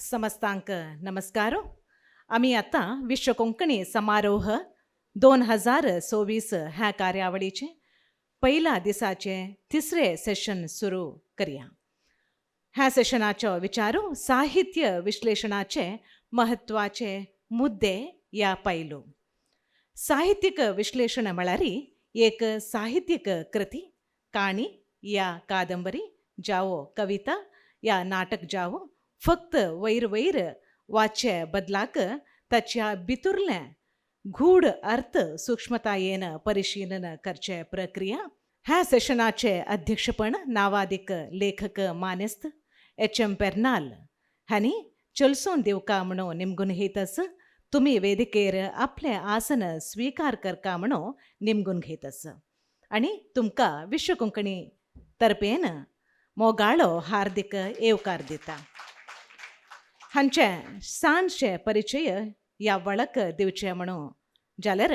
समस्तांक नमस्कार. आमी आतां विश्व कोंकणी समारोह 2026 ह्या कार्यावळीचे पयल्या दिसाचे तिसरे सेशन सुरू करया. ह्या सेशनाचो विचारू साहित्य विश्लेषणाचे म्हत्वाचे मुद्दे या पैलू. साहित्यिक विश्लेषण म्हळ्यार एक साहित्यिक कृती, काणी या कादंबरी जावो कविता या नाटक जावो, फक्त वयर वयर वाचचे बदलाक ताच्या भितुरलें गूढ अर्थ सूक्ष्मतायेन परिशीलन करचे प्रक्रिया. ह्या सेशनाचे अध्यक्षपण नावादीक लेखक मानेस्त एच एम पेर्नाल हांणी चलसून दिवका म्हणून निमगून घेतस तुमी वेदिकेर आपलें आसन स्विकार करका म्हणून निमगून घेतस आनी तुमकां विश्व कोंकणी तर्फेन मोगाळो हार्दिक येवकार दिता. हांचे सांजचे परिचय या वळख दिवचे म्हणून जाल्यार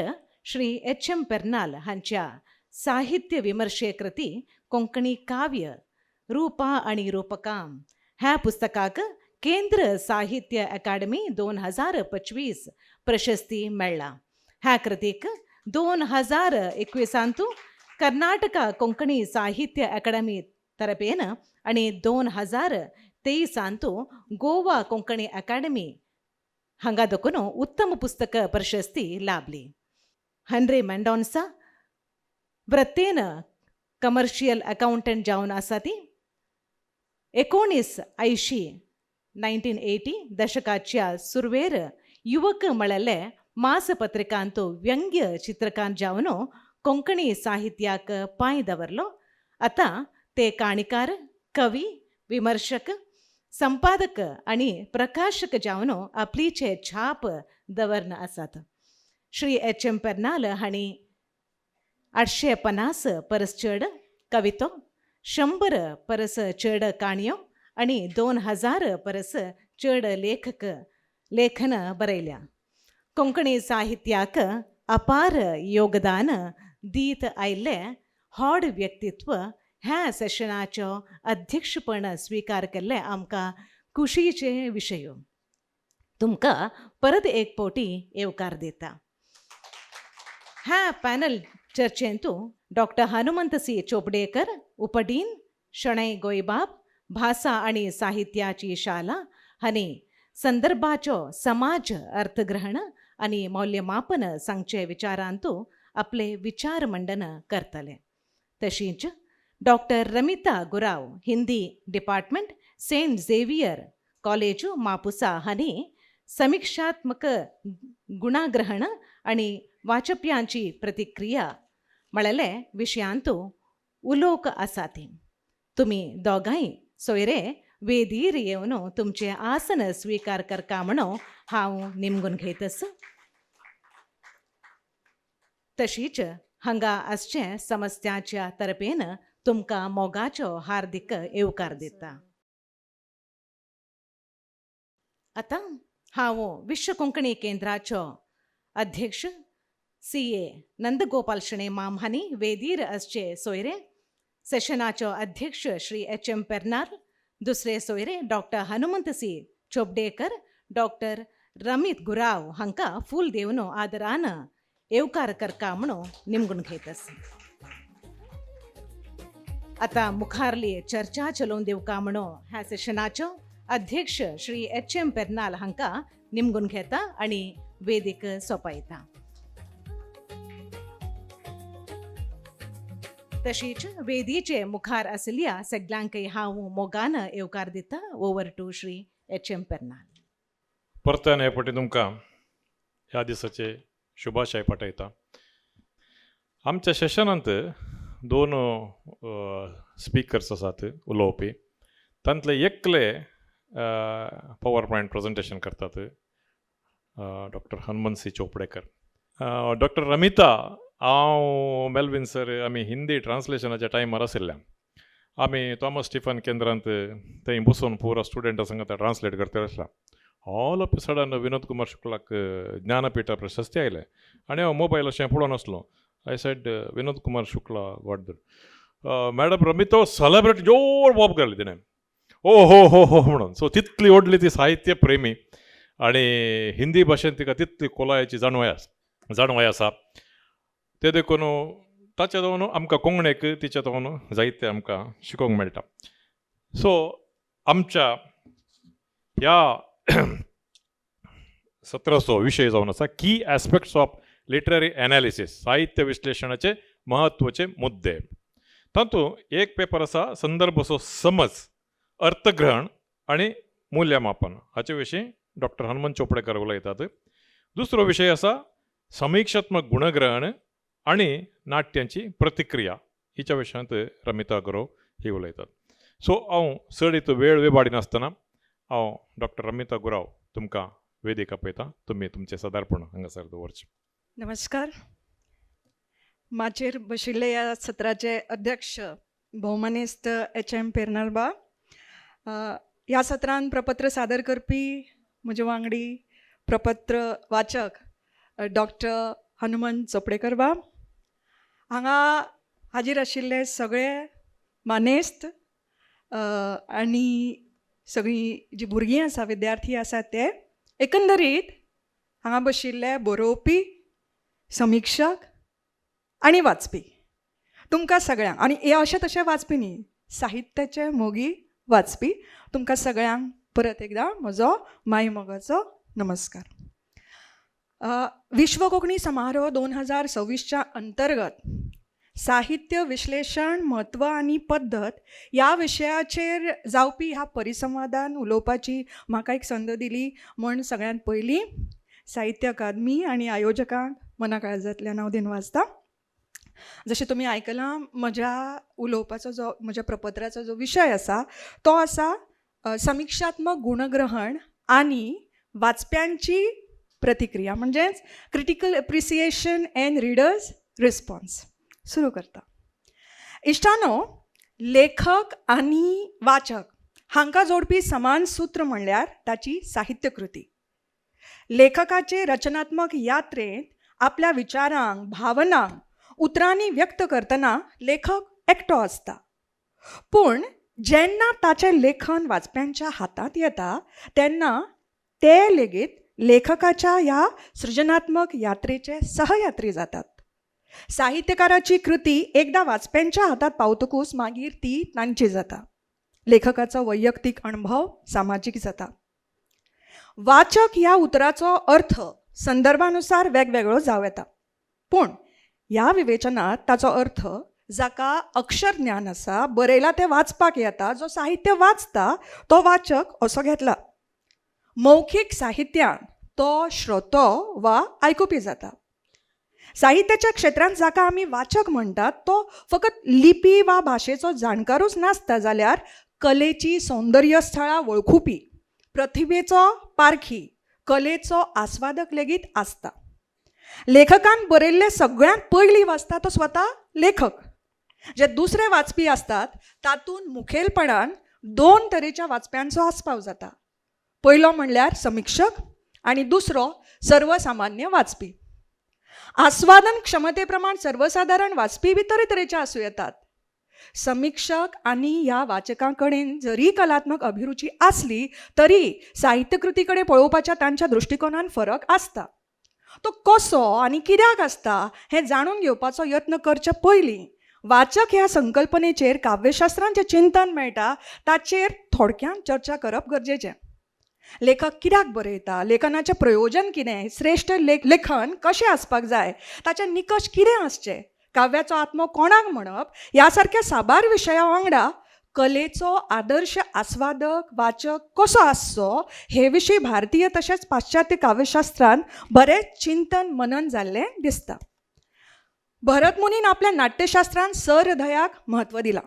श्री एच एम पेर्नाल हांच्या साहित्य विमर्शे कृती कोंकणी काव्य रूपा आणि रूपकां ह्या पुस्तकाक केंद्र साहित्य अकादमी 2025 प्रशस्ती मेळ्ळा. ह्या कृतीक 2021 कर्नाटक कोंकणी साहित्य अकादमी तर्फेन आनी 2023 गोवा कोंकणी अकादमी हांगा देखून उत्तम पुस्तक प्रशस्ती लाभली. हेनरी मेंडोन्सा वृत्तेन कमर्शियल अकाउंटंट जावन आसा. ती 1980, 1980 दशकाच्या सुरवेर युवक म्हळ्ळे मासपत्रिकांत व्यंग्य चित्रकार जावन कोंकणी साहित्याक पांय दवरलो. आतां ते काणीकार, कवी, विमर्शक, संपादक आनी प्रकाशक जावन आपलीचे छाप दवरन आसात. श्री एच एम पेर्नाल हांणी 850 परस चड कवितो, 100 परस चड काणयो आनी 2000 परस चड लेखन बरयल्या. कोंकणी साहित्याक अपार योगदान दीत आयिल्लें व्हड व्यक्तित्व ह्या सेशनाचो अध्यक्षपण स्विकार केल्लें आमकां खुशीचे विशय. तुमकां परत एक फावटी येवकार दिता. ह्या पॅनल चर्चेंतू डॉक्टर हनुमंत सी चोपडेकर, उपडीन, शणै गोंयबाब भासा आनी साहित्याची शाला हांणी संदर्भाचो समाज अर्थग्रहण आनी मौल्यमापन सांगचे विचारांतू आपले विचार मंडन करतले. तशींच doctor Ramita Gurav, Hindi department, Saint Xavier college, Mapusa हांणी समिक्षात्मक गुणाग्रहण आनी वाचप्यांची प्रतिक्रिया म्हळेले विशयांतू उलोवंक आसा. ती तुमी दोगांय सोयरे वेदीर येवन तुमचें आसन स्विकार करका म्हणून हांव निमगून घेतस. तशीच हांगा आसचे समस्त्याच्या तर्फेन तुमकां मोगाचो हार्दिक येवकार दिता. आतां हांव विश्व कोंकणी केंद्राचो अध्यक्ष सी ए नंदगोपाल शणै माम हांणी वेदीर आसचे सोयरे, सेशनाचो अध्यक्ष श्री एच एम पेर्नाल, दुसरे सोयरे doctor Hanumant C Chopdekar, doctor Ramit Gurav हांकां फूल दिवन आदरान येवकार करका म्हणून निमगून घेतस. आतां मुखारली चर्चा चलोवन दिवका म्हणून ह्या सेशनाचो अध्यक्ष श्री एच एम पेर्नाल हांकां निमगून घेता आनी वेदीक सोंपयता. तशीच वेदीचे मुखार आशिल्ल्या सगल्यांकय हांव मोगान येवकार दिता. Over to Shri H M Pernal. परत्यान हे फावटी तुमकां ह्या दिसाचे शुभाशय पाठयता. आमच्या सेशनांत दोन स्पिकर्स आसात उलोवपी. तांतले एकले पॉवर पॉयंट प्रेजेंटेशन करतात, doctor Hanumant C Chopdekar. Doctor Ramita, हांव, मेल्विन सर, आमी हिंदी ट्रान्सलेशनाच्या टायमार आशिल्ल्या. आमी थॉमस स्टिफन केंद्रांत थंय बसून पुरा स्टुडंटा संगता ट्रान्सलेट करता आसला. All of sudden Vinod Kumar शुक्लाक ज्ञानपीठा प्रशस्ती आयलें आनी हांव मोबायल अशें पळोवन आसलो. I said, "Vinod Kumar Shukla got that." Madam Ramita celebrate जोर बोब केली तिणें. ओ हो हो हो म्हणून. सो तितली व्हडली ती साहित्य प्रेमी आनी हिंदी भाशेन तिका तितली खोलायेची जाणवाय आसा. ते देखून ताच्या जावन आमकां कोंकणीक तिच्या जावन जायते आमकां शिकोवंक मेळटा. सो आमच्या ह्या सत्राचो विशय जावन आसा key aspects of literary analysis, साहित्य विश्लेशणाचे म्हत्वाचे मुद्दे. तातूंत एक पेपर आसा संदर्भाचो समज, अर्थग्रहण आनी मूल्यमापन, हाचे विशीं डॉक्टर हनुमंत चोपडेकर उलयतात. दुसरो विशय आसा समिक्षात्मक गुणग्रहण आनी नाट्यांची प्रतिक्रिया, हिच्या विशयांत रमिता गुरव ही उलयतात. सो हांव चडीत वेळ वेबाडिनासतना हांव डॉक्टर रमिता गुराव तुमकां वेदीक आपयता, तुमी तुमचें सादारणपण हांगासर दवरचें. नमस्कार. माचयेर बशिल्ले ह्या सत्राचे अध्यक्ष भोवमानेस्त एच एम पेरनालबा, ह्या सत्रान प्रपत्र सादर करपी म्हजे वांगडी प्रपत्र वाचक डॉक्टर हनुमंत चोपडेकर बाब, हांगा हाजीर आशिल्ले सगळे मानेस्त आनी सगळीं जी भुरगीं आसा, विद्यार्थी आसा ते, एकंदरीत हांगा बशिल्ले बरोवपी, समिक्षक आनी वाचपी, तुमकां सगळ्यांक, आनी हे अशें तशें वाचपी न्ही, साहित्याचे मोगी वाचपी, तुमकां सगळ्यांक परत एकदां म्हजो मायमोगाचो नमस्कार. विश्व कोंकणी समारोह 2026च्या अंतर्गत साहित्य विश्लेशण, म्हत्व आनी पद्दत ह्या विशयाचेर जावपी ह्या परिसंवादान उलोवपाची म्हाका एक संद दिली म्हूण सगळ्यांत पयलीं साहित्य अकादमी आनी आयोजकांक मना काळजांतल्यान हांव दिनवासता. जशें तुमी आयकलां, म्हज्या उलोवपाचो जो, म्हज्या प्रपत्राचो जो विशय आसा तो आसा समिक्षात्मक गुणग्रहण आनी वाचप्यांची प्रतिक्रिया, म्हणजेच critical appreciation and readers response. सुरू करता. इश्टानो, लेखक आनी वाचक हांकां जोडपी समान सूत्र म्हणल्यार ताची साहित्यकृती. लेखकाचे रचनात्मक यात्रेंत आपल्या विचारांक, भावनांक उतरांनी व्यक्त करतना लेखक एकटो आसता, पूण जेन्ना ताचें लेखन वाचप्यांच्या हातांत येता तेन्ना ते लेगीत लेखकाच्या ह्या सृजनात्मक यात्रेचे सहयात्री जातात. साहित्यकाराची कृती एकदां वाचप्यांच्या हातांत पावतकूच मागीर ती तांची जाता. लेखकाचो वैयक्तीक अणभव सामाजीक जाता. वाचक ह्या उतराचो अर्थ संदर्भानुसार वेगवेगळो जावं येता, पूण ह्या विवेचनात ताचो अर्थ जाका अक्षर ज्ञान आसा, बरयलां तें वाचपाक येता, जो साहित्य वाचता तो वाचक असो घेतला. मौखीक साहित्यांत तो श्रोतो वा आयकुपी जाता. साहित्याच्या क्षेत्रांत जाका आमी वाचक म्हणटात तो फकत लिपी वा भाशेचो जाणकारूच नासता, जाल्यार कलेची सौंदर्य स्थळां वळखुपी, प्रतिभेचो पारखी, कलेचो आस्वादक लेगीत आसता. लेखकान बरयल्लें सगळ्यांत पयलीं वाचता तो स्वता लेखक. जे दुसरे वाचपी आसतात तातूंत मुखेलपणान दोन तरेच्या वाचप्यांचो आस्पाव जाता. पयलो म्हणल्यार समिक्षक आनी दुसरो सर्वसामान्य वाचपी. आस्वादन क्षमते प्रमाण सर्वसादारण वाचपी बी तरेतरेचे आसूं येतात. समिक्षक आनी ह्या वाचकां कडेन जरी कलात्मक अभिरुची आसली तरी साहित्यकृती कडेन पळोवपाच्या तांच्या दृश्टिकोनान फरक आसता. तो कसो आनी कित्याक आसता हें जाणून घेवपाचो यत्न करचे पयलीं वाचक ह्या संकल्पनेचेर काव्यशास्त्रांत जें चिंतन मेळटा ताचेर थोडक्यान चर्चा करप गरजेचें. लेखक कित्याक बरयता, लेखनाचें प्रयोजन कितें, श्रेश्ठ लेखन कशें आसपाक जाय, ताचे निकश कितें आसचे, काव्याचो आत्मो कोणाक म्हणप, ह्या सारक्या साबार विशया वांगडा कलेचो आदर्श आस्वादक वाचक कसो आसचो हे विशीं भारतीय तशेंच पाश्चात्य काव्यशास्त्रांत बरेंच चिंतन मनन जाल्लें दिसता. भरतमुनीन आपल्या नाट्यशास्त्रांत सहृदयाक म्हत्व दिलां.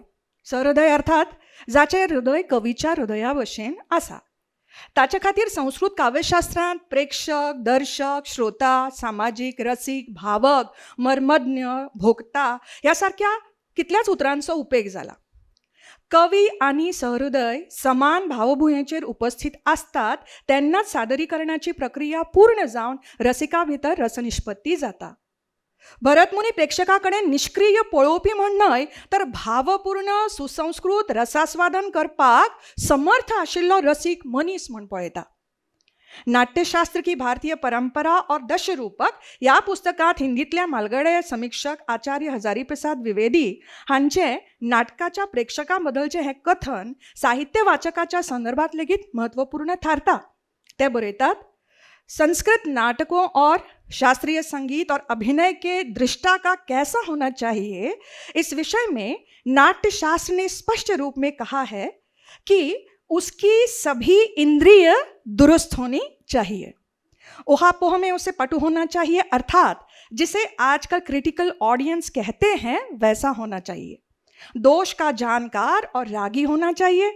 सहृदय अर्थात जाचें हृदय कवीच्या हृदया भशेन आसा. ताचे खातीर संस्कृत काव्यशास्त्रांत प्रेक्षक, दर्शक, श्रोता, सामाजीक, रसीक, भावक, मर्मज्ञ, भोक्ता ह्या सारक्या कितल्याच उतरांचो उपेग जाला. कवी आनी सहृदय समान भावभुंयेचेर उपस्थित आसतात तेन्नाच सादरीकरणाची प्रक्रिया पूर्ण जावन रसिका भितर रसनिश्पत्ती जाता. भरतमुनी प्रेक्षकां कडेन निश्क्रीय पळोवपी म्हण न्हय तर भावपूर्ण सुसंस्कृत रसास्वादन करपाक समर्थ आशिल्लो रसीक मनीस म्हण पळयता. नाट्यशास्त्र की भारतीय परंपरा और दशरूपक ह्या पुस्तकांत हिंदींतल्या म्हालगडे समिक्षक आचार्य हजारी प्रसाद द्विवेदी हांचें नाटकाच्या प्रेक्षकां बद्दलचें हें कथन साहित्य वाचकाच्या संदर्भात लेगीत म्हत्वपूर्ण थारता. ते बरयतात, संस्कृत नाटकों और शास्त्रीय संगीत और अभिनय के दृष्टा का कैसा होना चाहिए, इस विषय में नाट्यशास्त्र ने स्पष्ट रूप में कहा है कि उसकी सभी इंद्रिय दुरुस्त होनी चाहिए, ऊहापोह में उसे पटु होना चाहिए, अर्थात जिसे आजकल क्रिटिकल ऑडियंस कहते हैं वैसा होना चाहिए, दोष का जानकार और रागी होना चाहिए।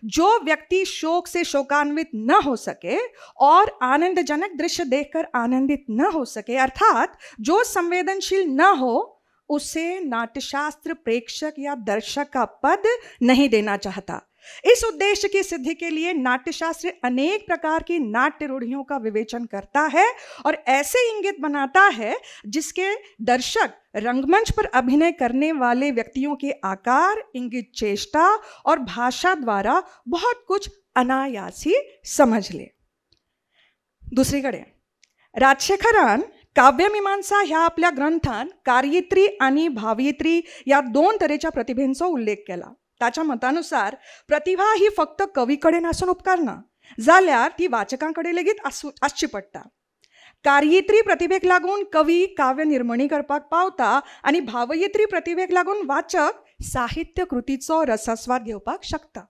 जो व्यक्ति शोक से शोकान्वित न हो सके और आनंदजनक दृश्य देखकर आनंदित न हो सके, अर्थात जो संवेदनशील न हो, उसे नाट्यशास्त्र प्रेक्षक या दर्शक का पद नहीं देना चाहता। इस उद्देश्य की सिद्धि के लिए नाट्यशास्त्र अनेक प्रकार की नाट्य रूढ़ियों का विवेचन करता है और ऐसे इंगित बनाता है जिसके दर्शक रंगमंच पर अभिनय करने वाले व्यक्तियों के आकार, इंगित, चेष्टा और भाषा द्वारा बहुत कुछ अनायास ही समझ ले। दुसरी कडेन राजशेखरान काव्यमीमांसा ह्या आपल्या ग्रंथान कारयित्री आनी भावयित्री ह्या दोन तरेच्या प्रतिभेंचो उल्लेख केला. ताच्या मतानुसार प्रतिभा ही फक्त कवी कडेन आसून उपकारना, जाल्यार ती वाचकां कडेन लेगीत आसची पडटा. कारयित्री प्रतिभेक लागून कवी काव्य निर्मणी करपाक पावता आनी भावयित्री प्रतिभेक लागून वाचक साहित्य कृतीचो रसास्वाद घेवपाक शकता.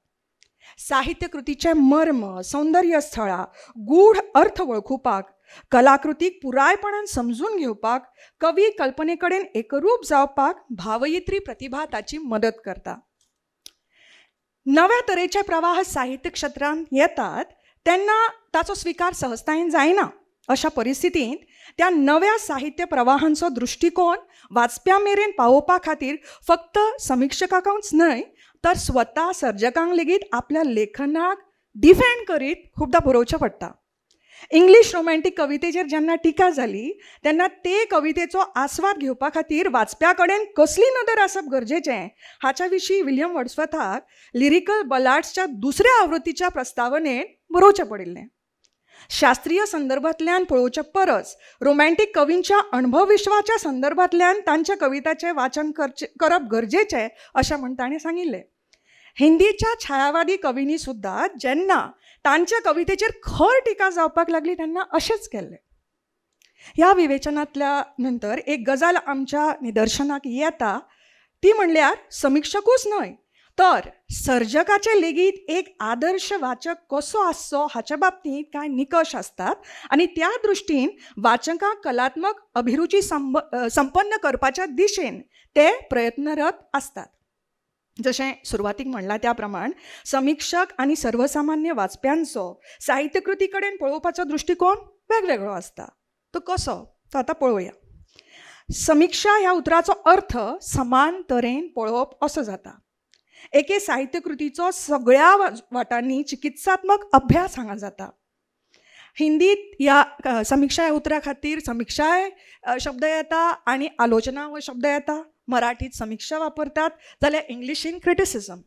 साहित्य कृतीचें मर्म, सौंदर्य स्थळां, गूढ अर्थ वळखुपाक, कलाकृतीक पुरायपणान समजून घेवपाक, कवी कल्पने कडेन एकरूप जावपाक भावयित्री प्रतिभा ताची मदत करता. नव्या तरेचे प्रवाह साहित्य क्षेत्रांत येतात तेन्ना ताचो स्विकार सहजतायेन जायना. अशा परिस्थितींत त्या नव्या साहित्य प्रवाहांचो दृश्टिकोन वाचप्या मेरेन पावोवपा खातीर फक्त समिक्षकांकूच न्हय तर स्वता सर्जकांक लेगीत आपल्या लेखनाक डिफेंड करीत खुबदां बरोवचें पडटा. इंग्लीश रोमँटीक कवितेचेर जेन्ना टिका जाली तेन्ना ते कवितेचो आस्वाद घेवपा खातीर वाचप्या कडेन कसली नदर आसप गरजेचें हाच्या विशीं विल्यम वर्ड्सवर्थाक लिरिकल बलाड्सच्या दुसऱ्या आवृत्तीच्या प्रस्तावनेंत बरोवचें पडिल्लें. शास्त्रीय संदर्भांतल्यान पळोवचे परस रोमँटीक कवींच्या अणभवविश्वाच्या संदर्भांतल्यान तांच्या कविताचें वाचन करप गरजेचें अशें म्हूण ताणें सांगिल्लें. हिंदीच्या छायावादी कवींनी सुद्दां जेन्ना तांच्या कवितेचेर खर टिका जावपाक लागली तेन्ना अशेंच केल्लें. ह्या विवेचनांतल्या नंतर एक गजाल आमच्या निदर्शनाक येता ती म्हणल्यार समिक्षकूच न्हय तर सर्जकाचें लेगीत एक आदर्श वाचक कसो आसचो हाच्या बाबतींत कांय निकश आसतात आनी त्या दृश्टीन वाचकांक कलात्मक अभिरुची संपन्न करपाच्या दिशेन ते प्रयत्नरत आसतात. जशें सुरवातीक म्हणलां त्या प्रमाण समिक्षक आनी सर्वसामान्य वाचप्यांचो साहित्यकृती कडेन पळोवपाचो दृश्टिकोन वेगवेगळो आसता. तो कसो तो आतां पळोवया. समिक्षा ह्या उतराचो अर्थ समान तरेन पळोवप असो जाता. एके साहित्यकृतीचो सगळ्या वाटांनी चिकित्सात्मक अभ्यास हांगा जाता. हिंदीत ह्या समिक्षा ह्या उतरा खातीर समिक्षाय शब्द येता आनी आलोचना हो शब्द येता. मराठीत समिक्षा वापरतात जाल्यार इंग्लिशीन क्रिटिसिजम.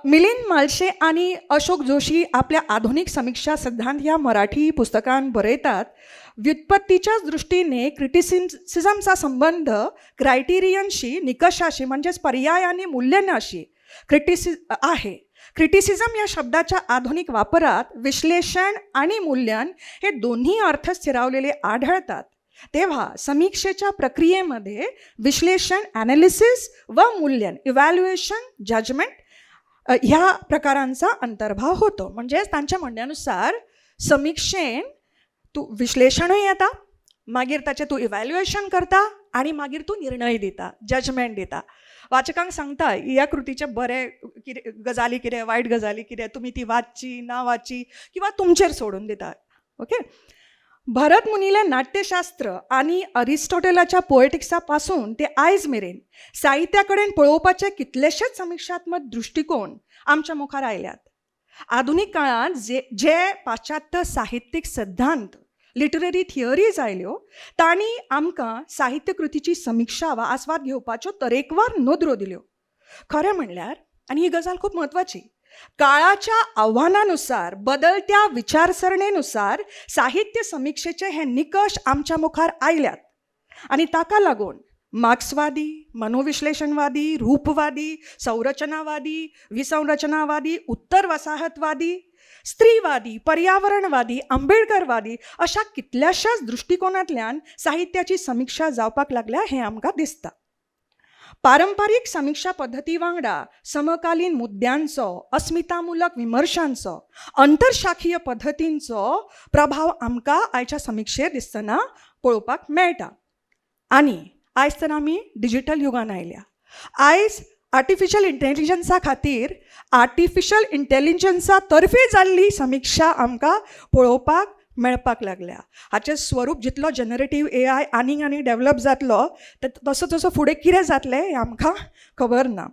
मिलिंद मालशे आनी अशोक जोशी आपल्या आधुनीक समिक्षा सिद्धांत ह्या मराठी पुस्तकान बरयतात, व्युत्पत्तीच्याच दृश्टीने क्रिटिसिझमचा संबंध क्रायटेरियनशी, निकषाशी म्हणजेच पर्याय आणि मूल्यांशी आहे. क्रिटिसिझम या शब्दाच्या आधुनिक वापरात विश्लेषण आणि मूल्यन हे दोन्ही अर्थ स्थिरावलेले आढळतात. तेव्हा समीक्षेच्या प्रक्रियेमध्ये विश्लेषण, ॲनालिसिस व मूल्यन, इव्हॅल्युएशन, जजमेंट ह्या प्रकारांचा अंतर्भाव होतो. म्हणजेच तांच्या म्हणण्यानुसार समिक्षेन तूं विश्लेशणूय येता, मागीर ताचें तूं इव्हॅल्युएशन करता आनी मागीर तूं निर्णय दिता, जजमेंट दिता. वाचकांक सांगता ह्या कृतीचें बरें कितें गजाली, कितें वायट गजाली कितें, तुमी ती वाचची ना वाचची किंवा तुमचेर सोडून दिता. ओके. भरत मुनीलें नाट्यशास्त्र आनी अरिस्टॉटलाच्या पोएटिक्सा पासून ते आयज मेरेन साहित्या कडेन पळोवपाचे कितलेशेच समिक्षात्मक दृश्टिकोन आमच्या मुखार आयल्यात. आधुनीक काळांत जे जे पाश्चात्य साहित्यीक सिद्धांत लिटररी थियरीज आयल्यो. तांणी आमकां साहित्यकृतीची समिक्षा वा आस्वाद घेवपाच्यो तरेकवार नदरो दिल्यो. खरें म्हणल्यार, आनी ही गजाल खूब म्हत्वाची, काळाच्या आव्हानानुसार, बदलत्या विचारसरणेनुसार साहित्य समिक्षेचे हे निकश आमच्या मुखार आयल्यात आनी ताका लागून मार्क्सवादी, मनोविश्लेशणवादी, रूपवादी, संरचनावादी, विसंरचनावादी, उत्तर वसाहतवादी, स्त्रीवादी, पर्यावरणवादी, आंबेडकरवादी अशा कितल्याशाच दृश्टिकोनांतल्यान साहित्याची समिक्षा जावपाक लागल्या हें आमकां दिसता. पारंपारीक समिक्षा पद्दती वांगडा समकालीन मुद्द्यांचो, अस्मितामूलक विमर्शांचो, अंतरशाखीय पद्दतींचो प्रभाव आमकां आयच्या समिक्षेर दिसतना पळोवपाक मेळटा. आनी आयज तर आमी डिजीटल युगान आयल्या. आयज आर्टिफिशल इंटेलिजन्सा खातीर आर्टिफिशल इंटेलिजन्सा तर्फे जाल्ली समिक्षा आमकां पळोवपाक मेळपाक लागल्या. हाचें स्वरूप जितलो जनरेटीव एआय आनीक आनीक डेवलप जातलो तसो तसो फुडें कितें जातलें हें आमकां खबर ना.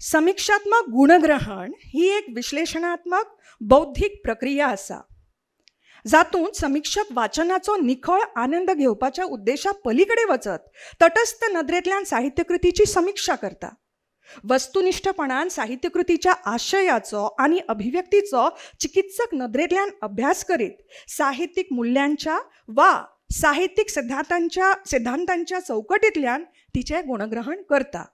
समिक्षात्मक गुणग्रहण ही एक विश्लेशणात्मक बौद्धीक प्रक्रिया आसा, जातूंत समिक्षक वाचनाचो निखळ आनंद घेवपाच्या उद्देशा पलीकडे वचत तटस्थ नदरेंतल्यान साहित्यकृतीची समिक्षा करता. वस्तुनिष्ठपणान साहित्यकृतीच्या आशयाचो आनी अभिव्यक्तीचो चिकित्सक नदरेंतल्यान अभ्यास करीत साहित्यीक मुल्यांच्या वा साहित्यीक सिद्धांतांच्या चौकटींतल्यान तिचें गुणग्रहण करता.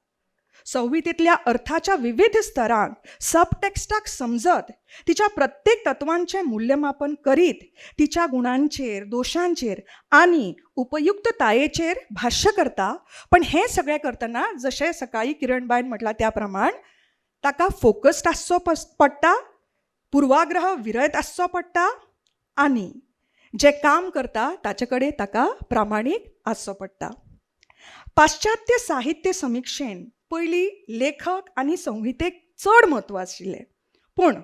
संहितेंतल्या अर्थाच्या विविध स्तरांक, सबटेक्स्टाक समजत तिच्या प्रत्येक तत्वांचें मूल्यमापन करीत तिच्या गुणांचेर, दोशांचेर आनी उपयुक्ततायेचेर भाश्य करता. पण हें सगळें करतना, जशें सकाळीं किरणबायन म्हटलां त्या प्रमाण, ताका फोकस्ड आसचो पडटा, पुर्वाग्रह विरयत आसचो पडटा आनी जें काम करता ताचे कडेन ताका प्रामाणीक आसचो पडटा. पाश्चात्य साहित्य समिक्षेन पयलीं लेखक आनी संहितेक चड म्हत्व आशिल्लें, पूण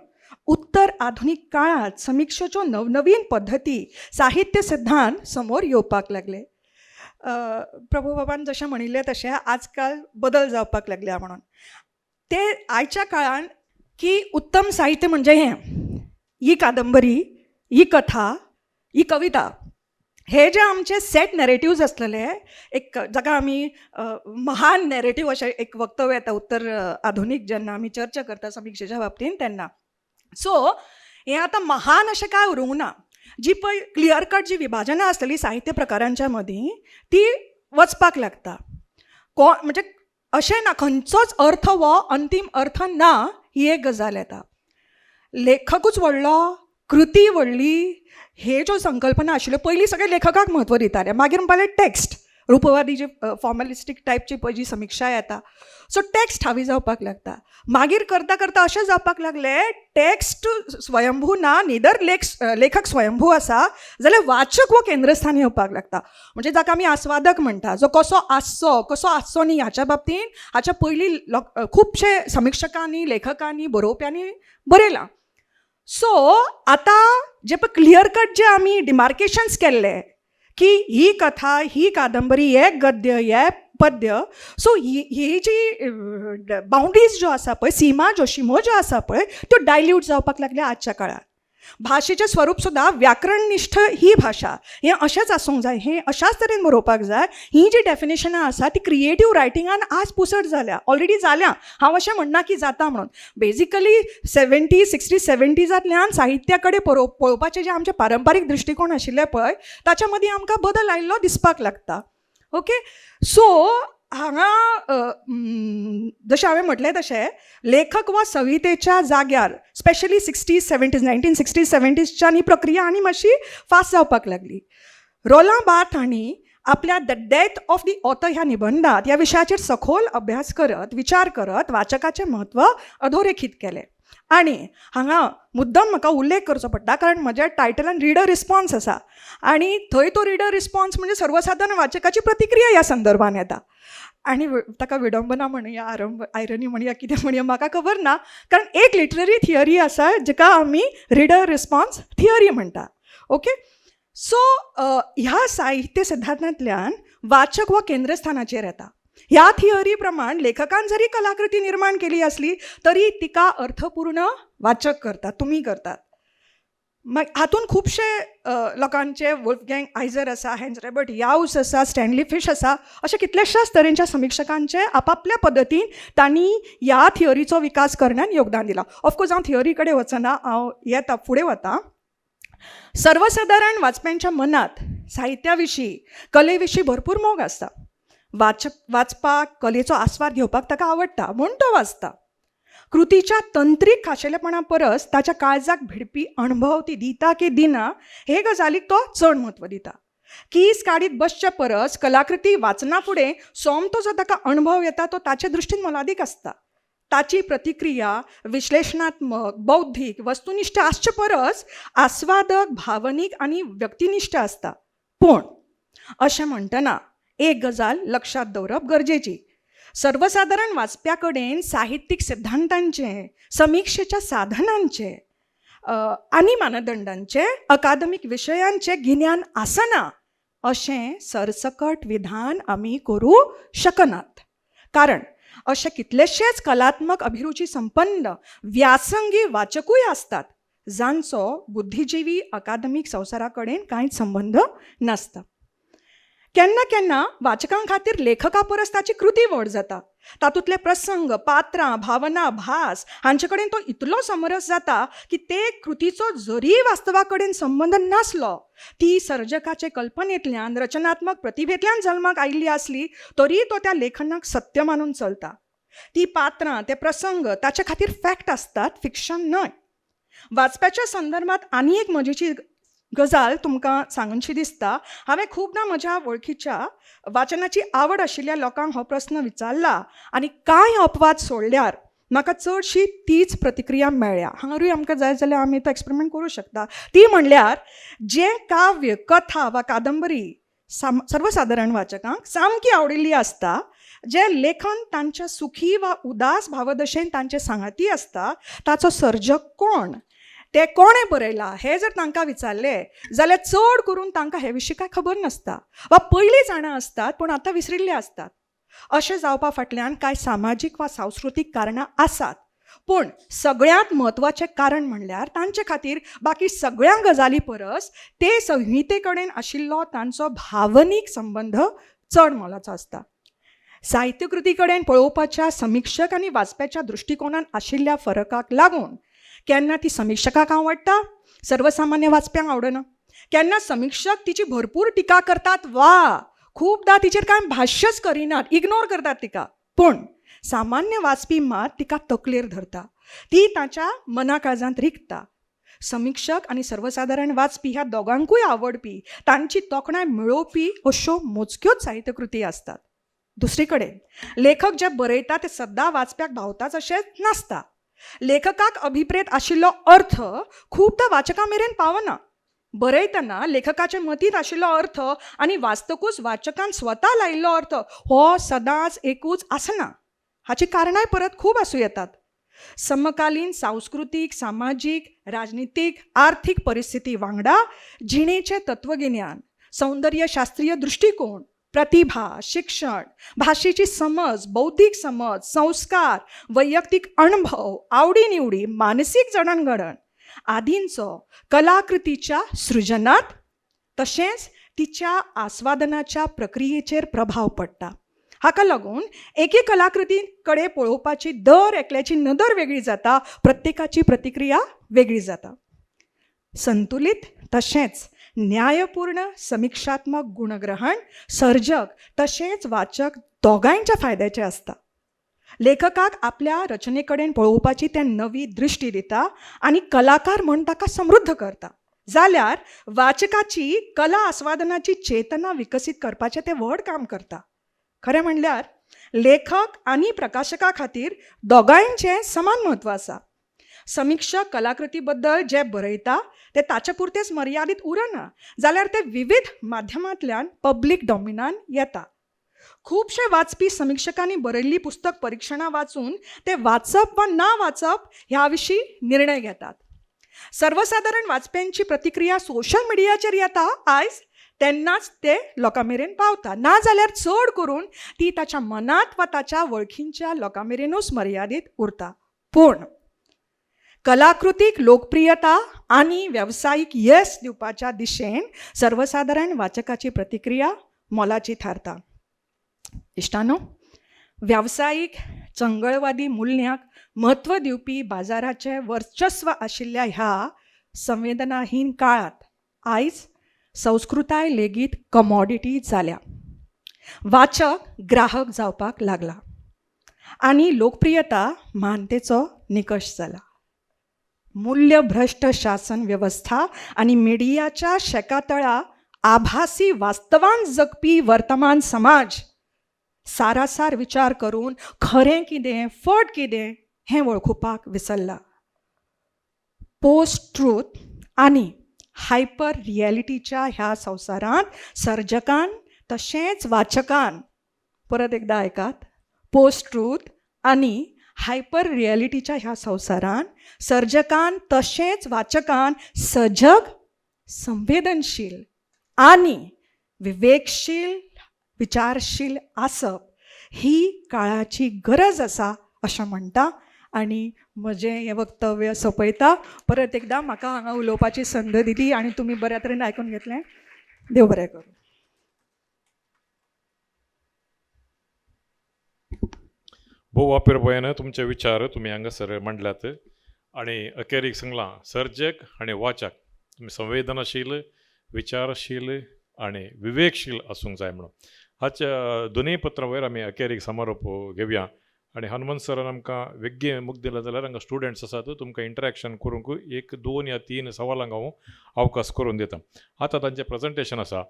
उत्तर आधुनीक काळांत समिक्षेच्यो नवनवीन पद्दती, साहित्य सिद्धांत समोर येवपाक लागले. प्रभू बाबान जशें म्हणिल्लें तशें आजकाल बदल जावपाक लागल्या म्हणून ते आयच्या काळान की उत्तम साहित्य म्हणजे हें, ही कादंबरी, ही कथा, ही कविता, हे जे आमचे सेट नॅरेटिव्ज आसलेले, एक जाका आमी महान नॅरेटीव अशें एक वक्तव्य येता उत्तर आधुनीक जेन्ना आमी चर्चा करता समिक्षेच्या बाबतीन तेन्ना. सो हें आतां महान अशें कांय उरूंक ना. जी पळय क्लियर कट जी विभाजनां आसतली साहित्य प्रकारांच्या मदीं ती वचपाक लागता. म्हणजे अशें ना खंयचोच अर्थ हो अंतीम अर्थ ना, ही एक गजाल येता. लेखकूच व्हडलो, कृती व्हडली, हे ज्यो संकल्पना आशिल्ल्यो पयलीं सगळे लेखकाक म्हत्व दिताले, मागीर म्हणपाक टॅक्स्ट, रुपवादी जी फॉर्मलिस्टीक टायपची पळय जी समिक्षा येता, सो टॅक्स्ट हावी जावपाक लागता. मागीर करता करता अशें जावपाक लागलें, टॅक्स्ट स्वयंभू ना, निदर लेखक स्वयंभू आसा जाल्यार वाचक हो केंद्रस्थानी येवपाक लागता. म्हणजे जाका आमी आस्वादक म्हणटा, जो कसो आसचो कसो आसचो न्ही हाच्या बाबतीन हाच्या पयलीं खुबशे समिक्षकांनी, लेखकांनी, बरोवप्यांनी बरयलां. सो आतां जे पळय क्लियर कट जे आमी डिमार्केशन्स केल्ले की ही कथा, ही कादंबरी, हे गद्य, हे पद्य, सो ही जी बाउंड्रीज ज्यो आसा पळय, सीमा ज्यो, शिमो ज्यो आसा पळय, त्यो डायल्यूट जावपाक लागल्या आजच्या काळार. भाशेचें स्वरूप सुद्दां व्याकरणनिश्ठ ही भाशा, हें अशेंच आसूंक जाय, हें अशाच तरेन बरोवपाक जाय, ही जी डेफिनेशनां आसा ती क्रिएटीव रायटिंगान आज पुसट जाल्या, ऑलरेडी जाल्या. हांव अशें म्हणना की जाता म्हणून. बेजिकली 70s 60s 70जांतल्यान साहित्या कडेन पळोवपाचे जे आमचे पारंपारीक दृश्टिकोण आशिल्ले पळय ताच्या मदीं आमकां बदल आयिल्लो दिसपाक लागता. ओके, सो हांगा जशें हांवें म्हटलें तशें लेखक वा संहितेच्या जाग्यार स्पेशली 60s 70s 1960s 70sच्यान ही प्रक्रिया आनी मातशी फास्ट जावपाक लागली. रोलां बार्थ हांणी आपल्या the death of the author ह्या निबंधात ह्या विशयाचेर सखोल अभ्यास करत, विचार करत वाचकाचें म्हत्व अधोरेखीत केलें. आनी हांगा मुद्दम म्हाका उल्लेख करचो पडटा कारण म्हज्या टायटलान रिडर रिस्पॉन्स आसा आनी थंय तो रिडर रिस्पॉन्स म्हणजे सर्वसाधारण वाचकाची प्रतिक्रिया ह्या संदर्भान येता. आनी ताका विडंबना म्हणया, आयरनी म्हणया, कितें म्हणया म्हाका खबर ना, कारण एक लिटररी थियरी आसा जिका आमी रिडर रिस्पॉन्स थियरी म्हणटा. ओके, सो ह्या साहित्य सिद्धांतांतल्यान वाचक हो केंद्रस्थानाचेर येता. ह्या थियरी प्रमाण लेखकान जरी कलाकृती निर्माण केली आसली तरी तिका अर्थपूर्ण वाचक करतात, तुमी करतात. मागीर हातूंत खुबशे लोकांचे वुल्फगँग आयझर आसा, हॅन्स रॉबर्ट याऊस आसा, स्टॅनली फिश आसा, अशे कितल्याशाच तरेच्या समिक्षकांचे आपापल्या पद्दतीन तांणी ह्या थियोरीचो विकास करण्यान योगदान दिलां. ऑफकोर्स हांव थियोरी कडेन वचना, हांव येता फुडें वता. सर्वसादारण वाचप्यांच्या मनांत साहित्या विशीं, कले विशीं भरपूर मोग आसता. वाचपाक, कलेचो आस्वाद घेवपाक ताका आवडटा म्हूण तो वाचता. कृतीच्या तंत्रीक खाशेलेपणा परस ताच्या काळजाक भिडपी अणभव ती दिता की दिना हे गजालीक तो चड म्हत्व दिता. कीस काडीत बसचे परस कलाकृती वाचना फुडें सोमतो जो ताका अणभव येता तो ताचे दृश्टीन मोलादीक आसता. ताची प्रतिक्रिया विश्लेशणात्मक, बौद्धीक, वस्तुनिश्ठ आसचे परस आस्वादक, भावनीक आनी व्यक्तिनिश्ठ आसता. पूण अशें म्हणटना एक गजाल लक्षांत दवरप गरजेची. सर्वसादारण वाचप्या कडेन साहित्यीक सिद्धांतांचे, समिक्षेच्या साधनांचे आनी मानदंडांचे, अकादमीक विशयांचे गिन्यान आसना अशें सरसकट विधान आमी करूं शकनात. कारण अशे कितलेशेच कलात्मक अभिरुची संपन्न व्यासंगी वाचकूय आसतात जांचो बुद्धिजिवी अकादमीक संवसारा कडेन कांयच संबंद नासता. केन्ना केन्ना वाचकां खातीर लेखका परस ताची कृती व्हड जाता. तातूंतले प्रसंग, पात्रां, भावना, भास हांचे कडेन तो इतलो समरस जाता की ते कृतीचो जरी वास्तवा कडेन संबंद नासलो, ती सर्जकाचे कल्पनेंतल्यान, रचनात्मक प्रतिभेंतल्यान जल्माक आयिल्ली आसली तरी तो त्या लेखनाक सत्य मानून चलता. ती पात्रां, ते प्रसंग ताचे खातीर फॅक्ट आसतात, फिक्शन न्हय. वाचप्याच्या संदर्भात आनी एक मजेची गजाल तुमकां सांगनशी दिसता. हांवें खुबदां म्हज्या वळखीच्या वाचनाची आवड आशिल्ल्या लोकांक हो प्रस्न विचारला आनी कांय अपवाद सोडल्यार म्हाका चडशी तीच प्रतिक्रिया मेळ्ळ्या. हांगारूय आमकां जाय जाल्यार आमी तो एक्सपेरिमेंट करूं शकता. ती म्हणल्यार जें काव्य, कथा वा कादंबरी सर्वसादारण वाचकांक सामकी आवडिल्ली आसता, जें लेखन तांच्या सुखी वा उदास भावदशेन तांचे सांगाती आसता, ताचो सर्जक कोण, ते कोणें बरयलां हें जर तांकां विचारलें जाल्यार चड करून तांकां हे विशीं कांय खबर नासता वा पयलीं जाणां आसतात पूण आतां विसरिल्ले आसतात. अशें जावपा फाटल्यान कांय सामाजीक वा सांस्कृतीक कारणां आसात, पूण सगळ्यांत म्हत्वाचें कारण म्हणल्यार तांचे खातीर बाकी सगळ्या गजाली परस ते संहिते कडेन आशिल्लो तांचो भावनीक संबंद चड मोलाचो आसता. साहित्यकृती कडेन पळोवपाच्या समिक्षक आनी वाचप्याच्या दृश्टिकोनान आशिल्ल्या फरकाक लागून केन्ना ती समिक्षकाक आवडटा, सर्वसामान्य वाचप्यांक आवडना. केन्ना समिक्षक तिची भरपूर टिका करतात वा खुबदां तिचेर कांय भाश्यच करिनात, इग्नोर करतात तिका, पूण सामान्य वाचपी मात तिका तकलेर धरता, ती ताच्या मना काळजांत रिगता. समिक्षक आनी सर्वसादारण वाचपी ह्या दोगांकूय आवडपी, तांची तोखणाय मेळोवपी अश्यो मोजक्योच साहित्यकृती आसतात. दुसरी कडेन लेखक जे बरयता ते सद्दां वाचप्याक भावताच अशें नासता. लेखकाक अभिप्रेत आशिल्लो अर्थ खुबदां वाचकां मेरेन पावना. बरयतना लेखकाचे मतींत आशिल्लो अर्थ आनी वाचतकूच वाचकान स्वता लायिल्लो अर्थ हो सदांच एकूच आसना. हाची कारणांय परत खूब आसूं येतात. समकालीन सांस्कृतीक, सामाजीक, राजनितीक, आर्थीक परिस्थिती वांगडा जिणेचें तत्वगिन्यान, सौंदर्यशास्त्रीय दृश्टिकोण, प्रतिभा, शिक्षण, भाशेची समज, बौद्धीक समज, संस्कार, वैयक्तीक अणभव, आवडी निवडी, मानसीक जडणघडण आदींचो कलाकृतीच्या सृजनात तशेंच तिच्या आस्वादनाच्या प्रक्रियेचेर प्रभाव पडटा. हाका लागून एके कलाकृती कडेन पळोवपाची दर एकल्याची नदर वेगळी जाता, प्रत्येकाची प्रतिक्रिया वेगळी जाता. संतुलीत तशेंच न्यायपूर्ण समिक्षात्मक गुणग्रहण सर्जक तशेंच वाचक दोगांयच्या फायद्याचें आसता. लेखकाक आपल्या रचने कडेन पळोवपाची ते नवी दृश्टी दिता आनी कलाकार म्हूण ताका समृद्ध करता, जाल्यार वाचकाची कला आस्वादनाची चेतना विकसीत करपाचें तें व्हड काम करता. खरें म्हणल्यार लेखक आनी प्रकाशका खातीर दोगांयचें समान म्हत्व आसा. समिक्षक कलाकृती बद्दल जें बरयता तें ताचे पुरतेंच मर्यादीत उरना, जाल्यार तें विविध माध्यमांतल्यान पब्लीक डॉमिनान येता. खुबशे वाचपी समिक्षकांनी बरयल्ली पुस्तक परिक्षणां वाचून ते वाचप वा ना वाचप ह्या विशीं निर्णय घेतात. सर्वसादारण वाचप्यांची प्रतिक्रिया सोशल मिडियाचेर येता आयज, तेन्नाच ते लोकां मेरेन पावता, ना जाल्यार चड करून ती ताच्या मनांत वा ताच्या वळखींच्या लोकां मेरेनूच मर्यादीत उरता. पूण कलाकृतीक लोकप्रियता आनी वेवसायीक येस दिवपाच्या दिशेन सर्वसादारण वाचकाची प्रतिक्रिया मोलाची थारता. इश्टानो, वेवसायीक चंगळवादी मुल्यांक म्हत्व दिवपी बाजाराचें वर्चस्व आशिल्ल्या ह्या संवेदनाहीन काळांत आयज संस्कृताय लेगीत कमॉडिटी जाल्या. वाचक ग्राहक जावपाक लागला आनी लोकप्रियता मानतेचो निकश जाला. मूल्यभ्रश्ट शासन वेवस्था आनी मिडियाच्या शेकातळा आभासी वास्तवान जगपी वर्तमान समाज सारासार विचार करून खरें कितें फट कितें हें वळखुपाक विसरला. पोस्ट ट्रूथ आनी हायपर रियलिटीच्या ह्या संवसारांत सर्जकान तशेंच वाचकान, परत एकदां आयकात, पोस्ट ट्रूथ आनी हायपर रियलिटीच्या ह्या संवसारांत सर्जकान तशेंच वाचकान सजग, संवेदनशील आनी विवेकशील विचारशील आसप ही काळाची गरज आसा अशें म्हणटा आनी म्हजें हें वक्तव्य सोंपयता. परत एकदां म्हाका हांगा उलोवपाची संद दिली आनी तुमी बऱ्या तरेन आयकून घेतलें. देव बरें करूं. भोव वापर तुमचे विचार तुमी हांगासर मांडल्यात आनी अखेरीक सांगलां सर्जक आनी वाचक तुमी संवेदनशील, विचारशील आनी विवेकशील आसूंक जाय म्हणून. हाच्या दोनूय पत्रां वयर आमी अखेरीक समारोप घेवया आनी हनुमंत सरान आमकां वेगळी मुख दिला जाल्यार हांगा स्टुडंट्स आसात, तुमकां इंटरेक्शन करूंक 1, 2 या 3 सवालांक हांव अवकाश करून दिता. आतां तांचें प्रेजेंटेशन आसा,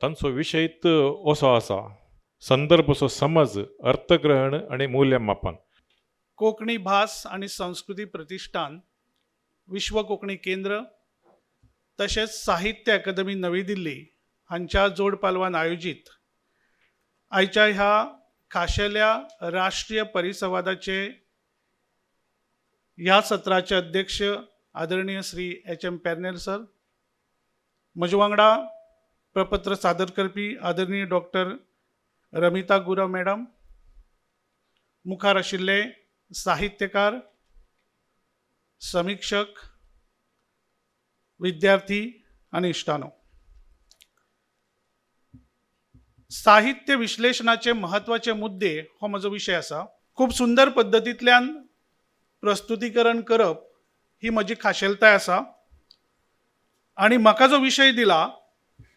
तांचो विशय असो आसा, संदर्भचो समज, अर्थग्रहण आनी मूल्यमापन. कोंकणी भास आनी संस्कृती प्रतिश्ठान, विश्व कोंकणी केंद्र तशेंच साहित्य अकादमी नवी दिल्ली हांच्या जोड पालवान आयोजीत आयच्या ह्या खाशेल्या राष्ट्रीय परिसंवादाचे ह्या सत्राचे अध्यक्ष आदरणीय श्री एच.एम. पेरनेल सर, म्हजे वांगडा प्रपत्र सादर करपी आदरणीय डॉक्टर रमिता गुरव मॅडम, मुखार आशिल्ले साहित्यकार, समिक्षक, विद्यार्थी आनी इश्टानो, साहित्य विश्लेशणाचे म्हत्वाचे मुद्दे हो म्हजो विशय आसा. खूब सुंदर पद्दतींतल्यान प्रस्तुतीकरण करप ही म्हजी खाशेलताय आसा आनी म्हाका जो विशय दिला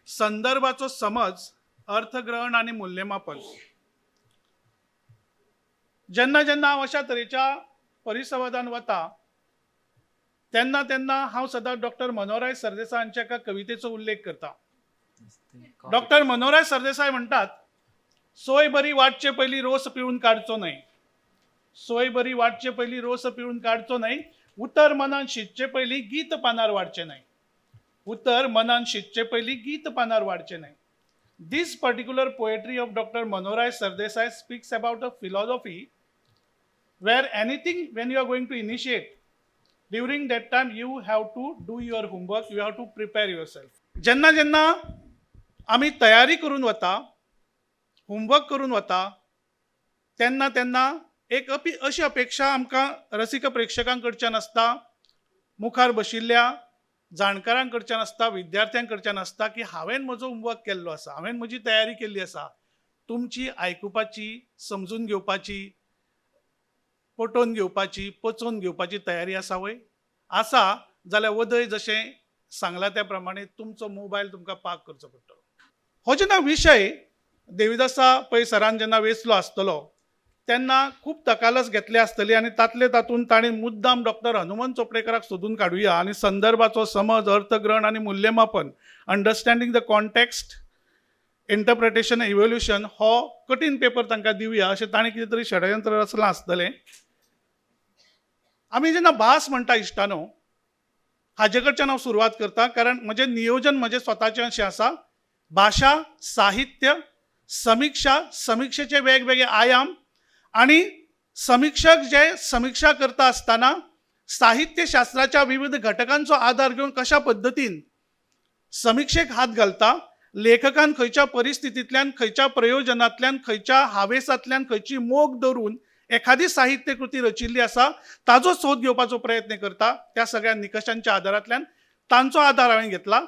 संदर्भाचो समज, अर्थग्रहण आनी मूल्यमापन. जेन्ना जेन्ना हांव अशा तरेच्या परिसंवादान वता तेन्ना तेन्ना हांव सदांच डॉक्टर मनोहरराय सरदेसाय हांच्या एका कवितेचो उल्लेख करता. डॉक्टर मनोहरराय सरदेसाय म्हणटात, सोय बरी वाटचे पयलीं रोस पिळून काडचो न्हय, सोय बरी वाटचे पयलीं रोस पिळून काडचो न्हय, उतर मनान शिजचे पयलीं गीत पानार वाडचें न्हय, उतर मनान शिजचे पयलीं गीत पानार वाडचें न्हय. This particular poetry of Dr. Manohar Sardesai speaks about a philosophy where anything when you are going to initiate, during that time you have to do your homework, you have to prepare yourself. जेन्ना जेन्ना आमी तयारी करून वता, homework करून वता, तेन्ना तेन्ना एक अशी अपेक्षा आमकां रसिक प्रेक्षकां कडच्यान आसता, मुखार बशिल्ल्या जाणकारां कडच्यान आसता, विद्यार्थ्यां कडच्यान आसता की हांवें म्हजो होमवर्क केल्लो आसा, हांवें म्हजी तयारी केल्ली आसा, तुमची आयकुपाची, समजून घेवपाची, पटोवन घेवपाची, पचोवन घेवपाची तयारी आसा वय? आसा जाल्यार वदय जशें सांगलां त्या प्रमाणे तुमचो मोबायल तुमकां पार्क करचो पडटलो. हो जेन्ना विशय देविदासा पै सरान जेन्ना वेंचलो आसतलो तेन्ना खूब तकालस घेतली आसतली आनी तातले तातूंत ताणें मुद्दाम डॉक्टर हनुमंत चोपडेकराक सोदून काडुया आनी संदर्भाचो समज, अर्थग्रहण आनी मूल्यमापन, understanding the context, interpretation, evolution हो कठीण पेपर तांकां दिवया अशें ताणें कितें तरी षडयंत्र रचलां आसतलें. आमी जेन्ना भास म्हणटा इश्टानो, हाजे कडच्यान हांव सुरवात करता कारण म्हजें नियोजन म्हजें स्वताचें अशें आसा. भाशा, साहित्य, समिक्षा, समिक्षेचे वेगवेगळे आयाम आनी समिक्षक जे समिक्षा करता आसतना साहित्यशास्त्राच्या विविध घटकांचो आदार घेवन कशा पद्दतीन समिक्षेक हात घालता, लेखकान खंयच्या परिस्थितींतल्यान, खंयच्या प्रयोजनांतल्यान, खंयच्या हावेसांतल्यान, खंयची मोग धरून एखादी साहित्यकृती रचिल्ली आसा ताजो सोद घेवपाचो प्रयत्न करता. त्या सगळ्या निकशांच्या आदारांतल्यान तांचो आदार हांवें घेतला.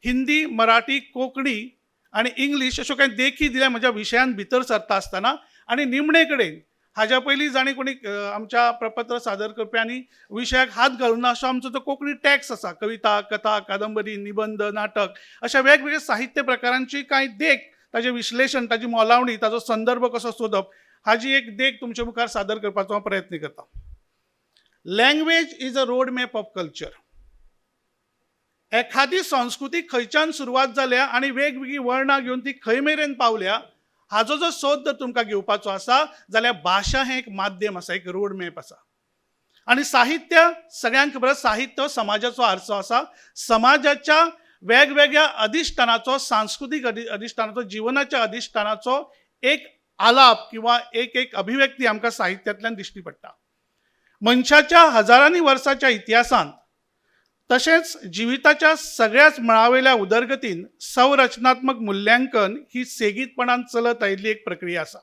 हिंदी, मराठी, कोंकणी आनी इंग्लीश अश्यो कांय देखी दिल्या म्हज्या विशयान भितर सरता आसतना. आनी निमणे कडेन हाज्या पयलीं जाणें कोणी आमच्या प्रपत्र सादर करप्यांनी विशयाक हात घालूंक ना असो आमचो जो कोंकणी टॅक्स आसा, कविता, कथा, कादंबरी, निबंद, नाटक अशा वेगवेगळ्या साहित्य प्रकारांची कांय देख, ताजें विश्लेशण, ताजी मोलावणी, ताजो संदर्भ कसो सोदप हाजी एक देख तुमचे मुखार सादर करपाचो हांव प्रयत्न करता. Language is a road map of culture. एखादी संस्कृती खंयच्यान सुरवात जाल्या आनी वेगवेगळीं वर्णां घेवन ती खंय मेरेन पावल्या हाजो जो सोद जर तुमकां घेवपाचो आसा जाल्यार भाशा हें एक माध्यम आसा, एक रोड मॅप आसा. आनी साहित्य सगळ्यांक खबर आसा, साहित्य समाजाचो आरसो आसा. समाजाच्या वेगवेगळ्या अधिश्ठानाचो, सांस्कृतीक अधिश्ठानाचो, जिवनाच्या अधिश्ठानाचो एक आलाप किंवा एक एक अभिव्यक्ती आमकां साहित्यांतल्यान दिश्टी पडटा. मनशाच्या हजारांनी वर्साच्या इतिहासांत तशेंच जिविताच्या सगळ्याच मळावयल्या उदरगतीन संरचनात्मक मुल्यांकन ही सेगीतपणान चलत आयिल्ली एक प्रक्रिया आसा.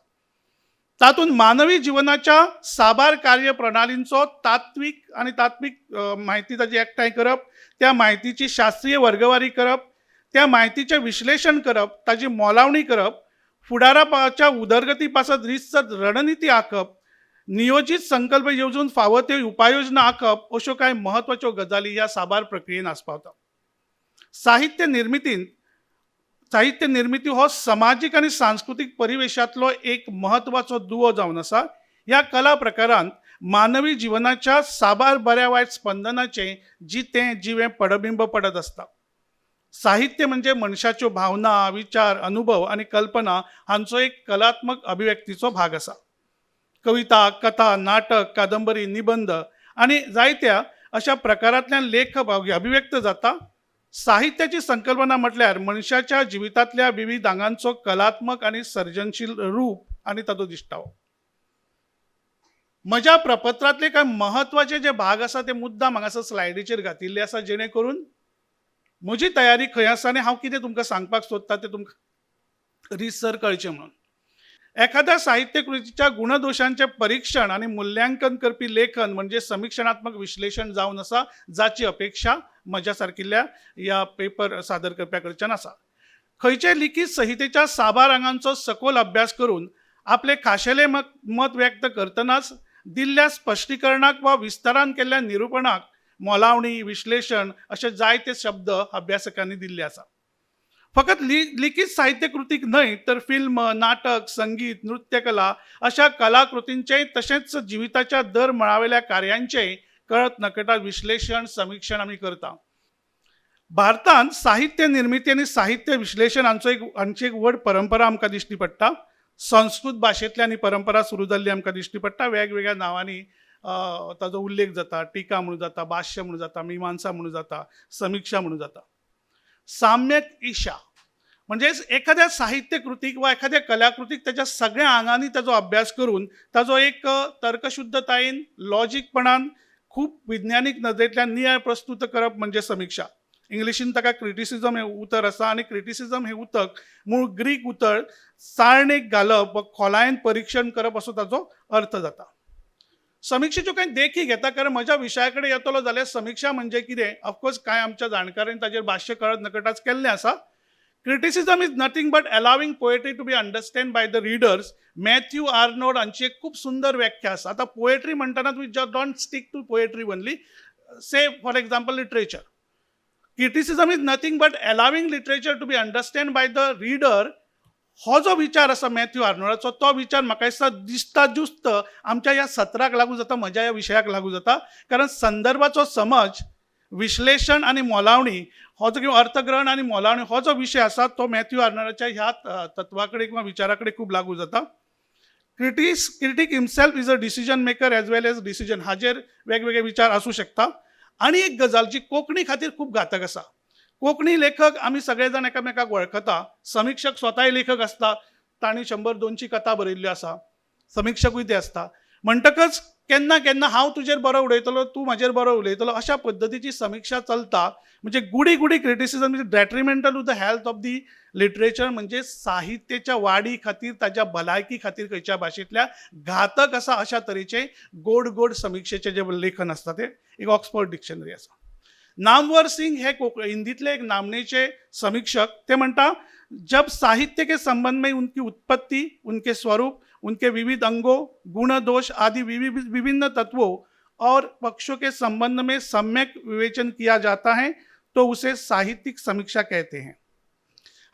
तातूंत मानवी जिवनाच्या साबार कार्यप्रणालींचो तात्वीक आनी तात्वीक म्हायती ताजी एकठांय करप, त्या म्हायतीची शास्त्रीय वर्गवारी करप, त्या म्हायतीचें विश्लेशण करप, ताजी मोलावणी करप, फुडाराच्या उदरगती पासत रितसर रणनिती आंखप, नियोजीत संकल्प येवजून फावो त्यो उपाययोजना आंखप अश्यो कांय म्हत्वाच्यो गजाली ह्या साबार प्रक्रियेन आस्पावता. साहित्य निर्मिती हो समाजीक आनी सांस्कृतीक परिवेशांतलो एक म्हत्वाचो दुवो जावन आसा. ह्या कला प्रकारांत मानवी जिवनाच्या साबार बऱ्या वायट स्पंदनाचें जितें जिवें पडबिंब पडत आसता. साहित्य म्हणजे मनशाच्यो भावना, विचार, अनुभव आनी कल्पना हांचो एक कलात्मक अभिव्यक्तीचो भाग आसा. कविता, कथा, नाटक, कादंबरी, निबंद आनी जायत्या अशा प्रकारांतल्यान लेख अभिव्यक्त जाता. साहित्याची संकल्पना म्हटल्यार मनशाच्या जिवितांतल्या विविध आंगांचो कलात्मक आनी सर्जनशील रूप आनी ताचो दिश्टावो. म्हज्या प्रपत्रांतले कांय म्हत्वाचे जे भाग आसा ते मुद्दाम हांगासर स्लायडीचेर घातिल्ले आसा, जेणे करून म्हजी तयारी खंय आसा आनी हांव कितें तुमकां सांगपाक सोदता तें तुमकां रितसर कळचें म्हणून. एखाद्या साहित्यकृतीच्या गुणदोशांचें परिक्षण आनी मुल्यांकन करपी लेखन म्हणजे समिक्षणात्मक विश्लेशण जावन आसा, जाची अपेक्षा म्हज्या सारकिल्ल्या ह्या पेपर सादर करप्या कडच्यान आसा. खंयच्याय लिखीत संहितेच्या साबार आंगांचो सखोल अभ्यास करून आपले खाशेले मत व्यक्त करतनाच दिल्ल्या स्पश्टीकरणाक वा विस्तारान केल्ल्या निरुपणाक मोलावणी, विश्लेशण अशे जायते शब्द अभ्यासकांनी दिल्ले आसा. फकत लिखीत साहित्यकृतीक न्हय तर फिल्म, नाटक, संगीत, नृत्यकला अशा कलाकृतींचें तशेंच जिविताच्या दर मळावेल्या कार्यांचें कळत नकळटा विश्लेशण, समिक्षण आमी करता. भारतांत साहित्य निर्मिती आनी साहित्य विश्लेशण हांची एक व्हड परंपरा आमकां दिश्टी पडटा. संस्कृत भाशेंतल्यान ही परंपरा सुरू जाल्ली आमकां दिश्टी पडटा. वेगवेगळ्या नांवांनी ताजो उल्लेख जाता. टिका म्हणून जाता, भाश्य म्हणून जाता, मिमांसा म्हणून जाता, समिक्षा म्हणून जाता. साम्यक ईशा म्हणजेच एखाद्या साहित्यकृतीक वा एखाद्या कलाकृतीक ताच्या सगळ्या आंगांनी ताजो अभ्यास करून ताजो एक तर्कशुद्धतायेन, लॉजिकपणान, खूब विज्ञानीक नदरेंतल्यान नियाळ प्रस्तूत करप म्हणजे समिक्षा. इंग्लिशीन ताका क्रिटिसिजम हें उतर आसा आनी क्रिटिसिजम हें उतर मूळ ग्रीक उतर चाळणेक घालप वा खोलायेन परिक्षण करप असो ताजो अर्थ जाता. समिक्षेच्यो कांय देखी घेता, कारण म्हज्या विशया कडेन येतलो जाल्यार समिक्षा म्हणजे कितें, ऑफकोर्स कांय आमच्या जाणकारांनी ताजेर भाश्य कळत नकळटाच केल्लें आसा. Criticism is nothing but allowing poetry to be understand by the readers. Matthew Arnold हांची एक खूब सुंदर व्याख्या आसा. आतां पोएट्री म्हणटना तुमी don't stick to poetry only, say for example literature. Criticism is nothing but allowing literature to be understand by the reader. हो जो विचार आसा मॅथ्यू आर्नोल्डाचो, तो विचार म्हाका दिसता दिसता जुस्त आमच्या ह्या सत्राक लागू जाता, म्हज्या ह्या विशयाक लागू जाता. कारण संदर्भाचो समज, विश्लेशण आनी मोलावणी हो जो किंवा अर्थग्रहण आनी मोलावणी हो जो विशय आसा तो मॅथ्यू आर्नोल्डाच्या ह्या तत्वा कडेन किंवा विचारा कडेन खूब लागू जाता. Critic himself is a decision maker as well as decision, हाजेर वेगवेगळे विचार आसूं शकता. आनी एक गजाल जी कोंकणी खातीर खूब घातक आसा, कोंकणी लेखक आमी सगळे जाण एकामेकाक वळखता, समिक्षक स्वताय लेखक आसता, तांणी 100-200 कथा बरयल्ल्यो आसा, समिक्षकूय ते आसता. म्हणटकच केन्ना केन्ना हांव तुजेर बरो उडयतलो, तूं म्हाजेर बरो उलयतलो, अशा पद्दतीची समिक्षा चलता. म्हणजे गुडी गुडी क्रिटिसिजम म्हणजे detrimental to the health of the literature, म्हणजे साहित्याच्या वाडी खातीर, ताच्या भलायकी खातीर खंयच्या भाशेंतल्या घातक आसा अशा तरेचे गोड गोड समिक्षेचें जें लेखन आसता तें एक ऑक्सफर्ड डिक्शनरी आसा. नामवर सिंग हे हिंदीतले एक नामनेचे समीक्षक, ते म्हणटा जब साहित्य के संबंध में उनकी उत्पत्ति, उनके स्वरूप, उनके विविध अंगों, गुण दोष आदि विभिन्न तत्वों और पक्षों के संबंध में सम्यक विवेचन किया जाता है तो उसे साहित्यिक समीक्षा कहते हैं.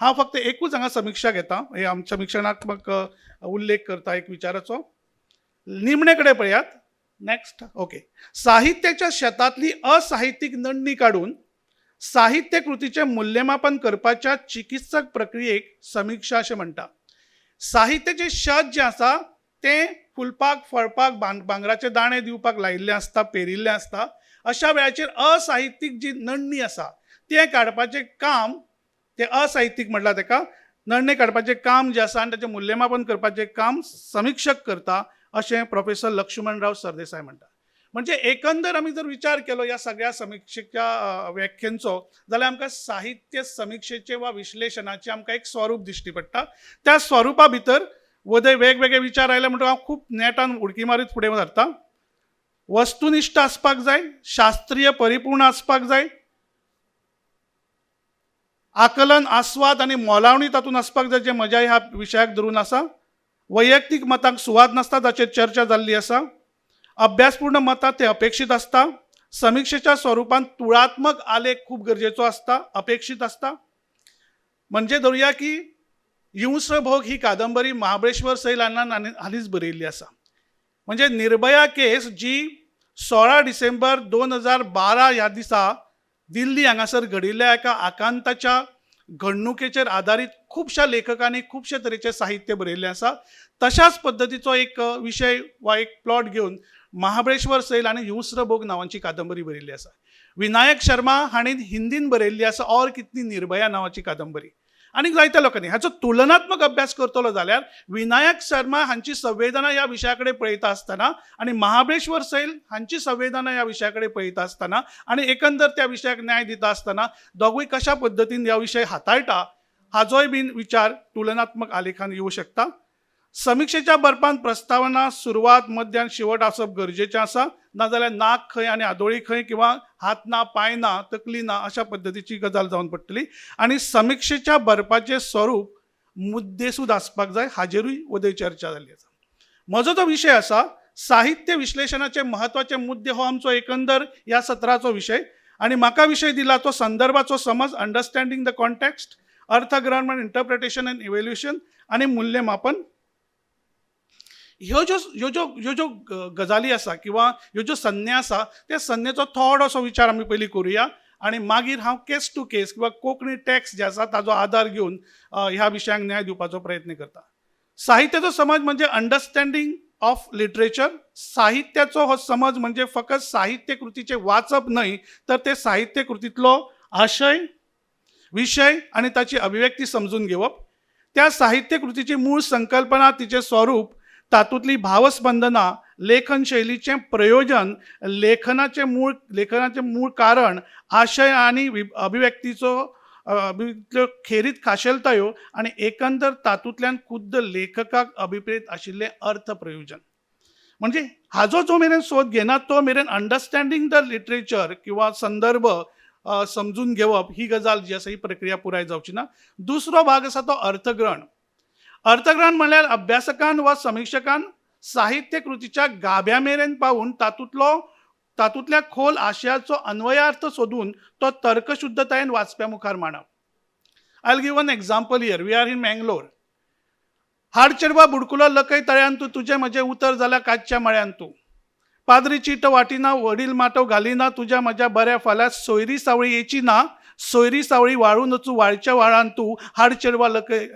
हांव फक्त एकूच हांगा समिक्षा घेता, हे आम समिक्षणात्मक उल्लेख करता एक विचाराचो. निमणे कडेन पळयात, नॅक्स्ट. ओके, साहित्याच्या शेतांतली असाहित्यीक नडणी काडून साहित्य कृतीचें मूल्यमापन करपाच्या चिकित्सक प्रक्रियेक समिक्षा अशें म्हणटा. साहित्याचें शेत जें आसा तें फुलपाक फळपाक भांगराचे दाणे दिवपाक लायिल्लें आसता, पेरिल्लें आसता. अशा वेळाचेर असाहित्यीक जी नडणी आसा तें काडपाचें काम, तें असाहित्यीक म्हणलां तेका, नडणी काडपाचें काम जें आसा आनी ताचें मूल्यमापन करपाचें काम समिक्षक करता अशें प्रोफेसर लक्ष्मणराव सरदेसाय म्हणटा. म्हणजे एकंदर आमी जर विचार केलो ह्या सगळ्या समिक्षेच्या व्याख्यांचो जाल्यार आमकां साहित्य समिक्षेचें वा विश्लेशणाचें आमकां एक स्वरूप दिश्टी पडटा. त्या स्वरुपा भितर वदय वेगवेगळे विचार आयले म्हणटकच हांव खूब नेटान उडकी मारीत फुडें सरता. वस्तुनिश्ठ आसपाक जाय, शास्त्रीय परिपूर्ण आसपाक जाय, आकलन, आस्वाद आनी मोलावणी तातूंत आसपाक जाय, जें म्हज्या ह्या विशयाक धरून आसा. वैयक्तीक मतांक सुवात नासता, ताचेर चर्चा जाल्ली आसा. अभ्यासपूर्ण मतां ते अपेक्षीत आसता. समिक्षेच्या स्वरुपांत तुळात्मक आलेख खूब गरजेचो आसता, अपेक्षीत आसता. म्हणजे धरुया की हिंस्रभोग ही कादंबरी महाबळेश्वर सैल हांणी हालींच बरयल्ली आसा. म्हणजे निर्भया केस जी 16 डिसेंबर 2012 ह्या दिसा दिल्ली हांगासर घडिल्ल्या एका आकांताच्या घडणुकेचेर आदारीत खुबश्या लेखकांनी खुबशे तरेचें साहित्य बरयल्लें आसा. तशाच पद्दतीचो एक विशय वा एक प्लॉट घेवन महाबळेश्वर सैल हांणी हिंस्रभोग नांवाची कादंबरी बरयल्ली आसा. विनायक शर्मा हांणी हिंदीन बरयल्ली आसा और कितनी निर्भया नांवाची कादंबरी. आनी जायत्या लोकांनी हाचो तुलनात्मक अभ्यास करतलो जाल्यार विनायक शर्मा हांची संवेदना ह्या विशया कडेन पळयता आसतना आनी महाबळेश्वर सैल हांची संवेदना ह्या विशया कडेन पळयता आसतना आनी एकंदर त्या विशयाक न्याय दिता आसतना दोगूय कशा पद्दतीन ह्या विशय हाताळटा हाजोय बीन विचार तुलनात्मक आलेखान येवं शकता. समिक्षेच्या बरपान प्रस्तावना, सुरवात, मध्य आनी शेवट आसप गरजेचें आसा, नाजाल्यार नाक खंय आनी आदोळी खंय किंवा हात ना पांय ना तकली ना अशा पद्दतीची गजाल जावन पडटली. आनी समिक्षेच्या बरपाचें स्वरूप मुद्देसूद आसपाक जाय, हाजेरूय वदय चर्चा जाल्ली आसा. म्हजो जो विशय आसा साहित्य विश्लेशणाचे म्हत्वाचे मुद्दे हो आमचो एकंदर ह्या सत्राचो विशय. आनी म्हाका विशय दिला तो संदर्भाचो समज, अंडरस्टँडींग the context, अर्थग्रहण आनी इंटरप्रिटेशन एंड इव्हेल्युएशन आनी मूल्यमापन. ह्यो ज्यो ह्यो ज्यो ह्यो ज्यो गजाली आसा किंवा ह्यो ज्यो संज्ञा आसा त्या संज्ञेचो थोडोसो विचार आमी पयलीं करुया आनी मागीर हांव केस टू केस किंवा कोंकणी टॅक्स्ट जे आसा ताजो आदार घेवन ह्या विशयांक न्याय दिवपाचो प्रयत्न करता. साहित्याचो समज म्हणजे अंडरस्टँडींग ऑफ लिटरेचर. साहित्याचो हो समज म्हणजे फकत साहित्यकृतीचें वाचप न्हय तर ते साहित्यकृतींतलो आशय, विशय आनी ताची अभिव्यक्ती समजून घेवप. त्या साहित्यकृतीची मूळ संकल्पना, तिचें स्वरूप, तातूंतली भावस्पंदना, लेखन शैलीचें प्रयोजन, लेखनाचें मूळ कारण, आशय आनी अभिव्यक्तीचो अभिव्यक्तीच्यो खेरीत खाशेलतायो आनी एकंदर तातूंतल्यान खुद्द लेखकाक अभिप्रेत आशिल्लें अर्थ प्रयोजन. म्हणजे हाजो जो मेरेन सोद घेना तो मेरेन अंडरस्टँडींग the literature किंवा संदर्भ समजून घेवप ही गजाल जी आसा ही प्रक्रिया पुराय जावची ना. दुसरो भाग आसा तो अर्थग्रहण. अर्थग्रहण म्हणल्यार अभ्यासकान वा समिक्षकान साहित्यकृतीच्या गाभ्या मेरेन पावून तातूंतल्या खोल आशयाचो अन्वयार्थ सोदून तो तर्कशुद्धतायेन वाचप्या मुखार मांडप. I will give one example here. We are in Mangalore. हाड चेडवा बुडकुलो लकय तळ्यान तूं, तुजें म्हजें उतर जाल्यार काचच्या मळ्यान तूं, पाद्री चीट वाटिना वडील माटव घालिना, तुज्या म्हज्या बऱ्या फाल्यां सोयरी सावळी येची ना, सोयरी सावळी वाळून वचूं वाळच्या वाळान तूं, हाड चेडवा लकय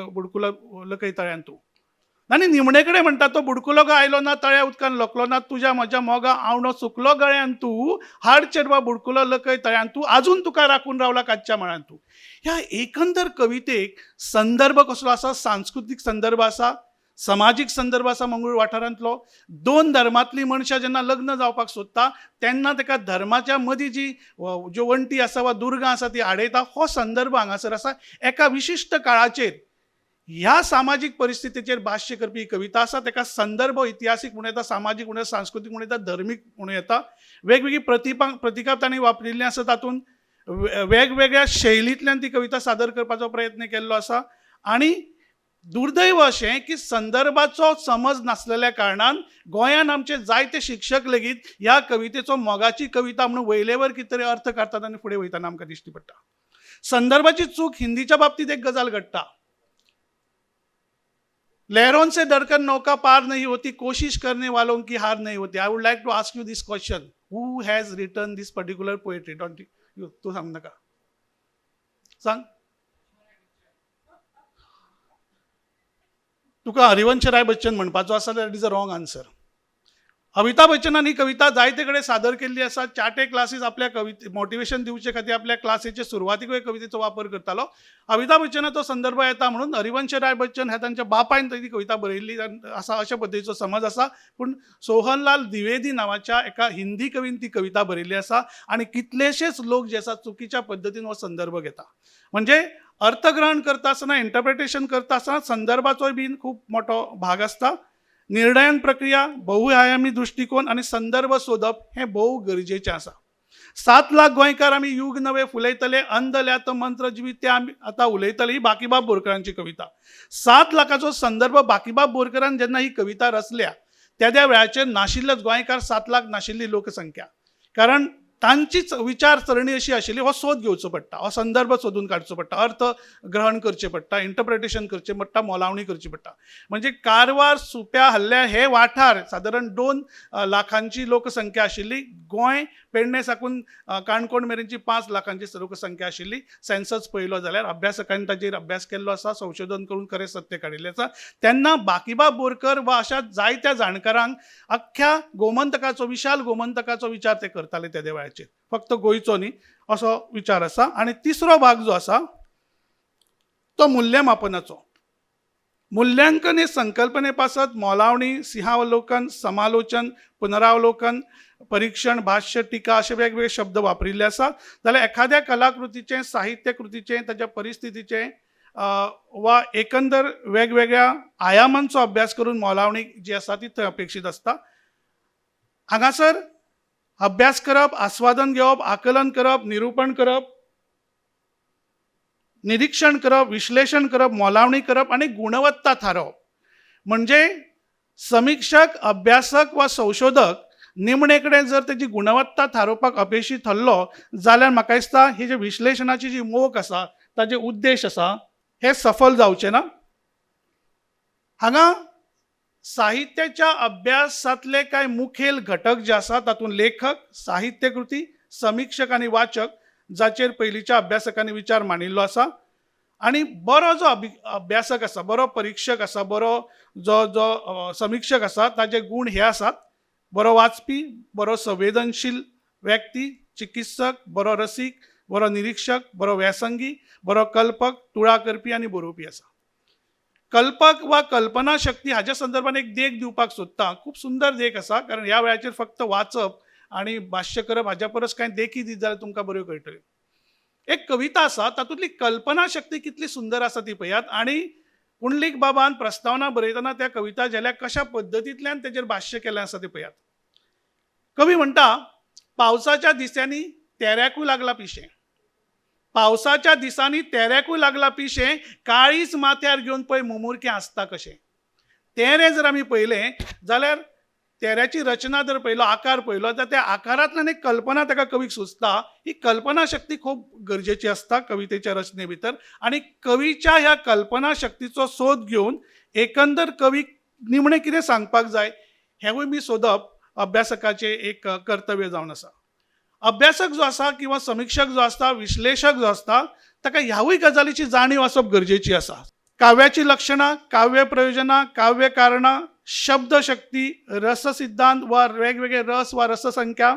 बुडकुलो लकय तळ्यान तूं. आनी निमणे कडेन म्हणटा तो बुडकुलो गो आयलो ना तळ्या उदकान लकलो ना, तुज्या म्हज्या मोगा आवणो सुकलो गळ्यान तूं, हाड चेडवा बुडकुलो लकय तळ्यान तूं, आजून तुका राखून रावला काचच्या मळ्यान तूं. ह्या एकंदर कवितेक संदर्भ कसलो आसा? सांस्कृतीक संदर्भ आसा, समाजीक संदर्भ आसा मंगळूर वाठारांतलो. दोन धर्मांतलीं मनशां जेन्ना लग्न जावपाक सोदता तेन्ना ताका धर्माच्या मदीं जी ज्यो वण्टी आसा वा दुर्गां आसा ती आडयता, हो संदर्भ हांगासर आसा. एका विशिश्ट काळाचेर ह्या सामाजीक परिस्थितीचेर भाश्य करपी कविता आसा. ताका संदर्भ इतिहासीक म्हणूं येता, सामाजीक म्हणूं येता, सांस्कृतीक म्हणूं येता, धर्मीक म्हणूं येता. वेगवेगळीं प्रतिकां तांणी वापरिल्लीं आसा, तातूंत वेगवेगळ्या शैलींतल्यान ती कविता सादर करपाचो प्रयत्न केल्लो आसा. आनी दुर्दैव अशें की संदर्भाचो समज नासलेल्या कारणान गोंयान आमचे जायते शिक्षक लेगीत ह्या कवितेचो मोगाची कविता म्हणून वयलेवर कितें तरी अर्थ काडटात आनी फुडें वयतना आमकां दिश्टी पडटा. संदर्भाची चूक हिंदीच्या बाबतींत एक गजाल घडटा. लहरों से डरकर नौका पार नहीं होती, कोशिश करने वालों की हार नहीं होती. I would like to ask you this question, who has written this particular poetry? Don't you, तूं सांग नाका, सांग. तुका हरिवंश राय बच्चन म्हणपाचो आसा जाल्यार it is a wrong answer. Amitabh बच्चनान ही कविता जायते कडेन सादर केल्ली आसा. चाटे क्लासीस आपल्या कविते मोटिवेशन दिवचे खातीर आपल्या क्लासीचे सुरवातीक कवितेचो वापर करतालो. अमिताभ बच्चनाचो संदर्भ येता म्हणून हरिवंश राय बच्चन ह्या तांच्या बापायन ती कविता बरयल्ली आसा अशा पद्दतीचो समज आसा. पूण सोहनलाल द्विवेदी नांवाच्या एका हिंदी कवीन ती कविता बरयल्ली आसा आनी कितलेशेच लोक जे आसा चुकीच्या पद्दतीन हो संदर्भ घेता. म्हणजे अर्थग्रहण करता आसतना, इंटरप्रिटेशन करता आसतना संदर्भाचोय बीन खूब मोठो भाग आसता. निर्णयन प्रक्रिया, बहुआयामी दृश्टिकोन आनी संदर्भ सोदप हें भोव गरजेचें आसा. 7 लाख गोंयकार आमी युग नवे फुलयतले, अंधल्यात मंत्र जिवीत ते आमी आतां उलयतले, ही बाकीबाब बोरकरांची कविता. 7 लाखाचो संदर्भ बाकीबाब बोरकरान जेन्ना ही कविता रचल्या त्या वेळाचेर नाशिल्लेच गोंयकार, 7 लाख नाशिल्ली लोकसंख्या, कारण तांचीच विचारसरणी अशी आशिल्ली. हो सोद घेवचो पडटा, हो संदर्भ सोदून काडचो पडटा, अर्थ ग्रहण करचें पडटा, इंटरप्रिटेशन करचें पडटा, मोलावणी करची पडटा. म्हणजे कारवार, सुप्या, हल्ल्या हे वाठार सादारण 2 लाखांची लोकसंख्या आशिल्ली. गोंय पेडणे साकून काणकोण मेरेनची 5 लाखांची लोकसंख्या आशिल्ली. सेन्सस पळयलो जाल्यार अभ्यासकांनी ताचेर अभ्यास केल्लो आसा, संशोधन करून खरें सत्य काडिल्लें आसा. तेन्ना बाकीबाब बोरकर वा अशा जायत्या जाणकारांक अख्ख्या गोमंतकाचो, विशाल गोमंतकाचो विचार ते करताले तेदे वेळाचेर, फक्त गोंयचो न्ही असो विचार आसा. आनी तिसरो भाग जो आसा तो मूल्यमापनाचो. मूल्यांकन हे संकल्पने पासत मोलावणी, सिंहावलोकन, समालोचन, पुनरावलोकन, परीक्षण, भाश्य, टिका अशे वेगवेगळे शब्द वापरिल्ले आसा. जाल्यार एखाद्या कलाकृतीचें, साहित्यकृतीचें, ताच्या परिस्थितीचें वा एकंदर वेगवेगळ्या आयामांचो अभ्यास करून मोलावणी जी आसा ती थंय अपेक्षीत आसता. हांगासर अभ्यास करप, आस्वादन घेवप, आकलन करप, निरूपण करप, निरीक्षण करप, विश्लेशण करप, मोलावणी करप आनी गुणवत्ता थारोवप. म्हणजे समिक्षक, अभ्यासक वा संशोधक निमणे कडेन जर तेजी गुणवत्ता थारोवपाक अपेशी थारलो जाल्यार म्हाका दिसता ही जे विश्लेशणाची जी मोख आसा, ताजे उद्देश आसा, हे सफल जावचे ना. हांगा साहित्याच्या अभ्यासांतले कांय मुखेल घटक जे आसा तातूंत लेखक, साहित्यकृती, समिक्षक आनी वाचक जाचेर पयलींच्या अभ्यासकांनी विचार मांडिल्लो आसा. आनी बरो जो अभ्यासक आसा, बरो परिक्षक आसा, बरो जो जो समिक्षक आसा ताजे गूण हे आसात: बरो वाचपी, बरो संवेदनशील व्यक्ती, चिकित्सक, बरो रसीक, बरो निरीक्षक, बरो व्यासंगी, बरो कल्पक, तुळा करपी आनी बरोवपी आसा. कल्पक वा कल्पना शक्ती हाज्या संदर्भात एक देख दिवपाक सोदता. खूब सुंदर देख आसा, कारण ह्या वेळाचेर फक्त वाचप आनी भाश्य करप हाज्या परस कांय देखी दीत जाल्यार तुमकां बऱ्यो कळटल्यो. एक कविता आसा, तातूंतली कल्पना शक्ती कितली सुंदर आसा ती पळयात. आनी पुंडलीक बाबान प्रस्तावना बरयतना त्या कविता झेल्याक कशा पद्दतींतल्यान तेजेर भाश्य केलें आसा तें पळयात. कवी म्हणटा, पावसाच्या दिसांनी तेऱ्याकूय लागला पिशें, पावसाच्या दिसांनी तेऱ्याकूय लागला पिशें, काळीज माथ्यार घेवन पळय मुमुरखें आसता कशें. तेरें जर आमी पळयलें जाल्यार तेऱ्याची रचना जर पळयलो, आकार पळयलो जाल्यार त्या आकारांतल्यान एक कल्पना ताका कवीक सुचता. ही कल्पना शक्ती खूब गरजेची आसता कवितेच्या रचने भितर. आनी कवीच्या ह्या कल्पना शक्तीचो सोद घेवन एकंदर कवीक निमणें कितें सांगपाक जाय हेंवूय बी सोदप अभ्यासकाचें एक कर्तव्य जावन आसा. अभ्यासक जो आसा किंवा समिक्षक जो आसता, विश्लेशक जो आसता, ताका ह्यावूय गजालीची जाणीव आसप गरजेची आसा. काव्याची लक्षणां, काव्य प्रयोजनां, काव्य कारणां, शब्दशक्ती, रससिद्धांत वा वेगवेगळे रस वा रससंख्या,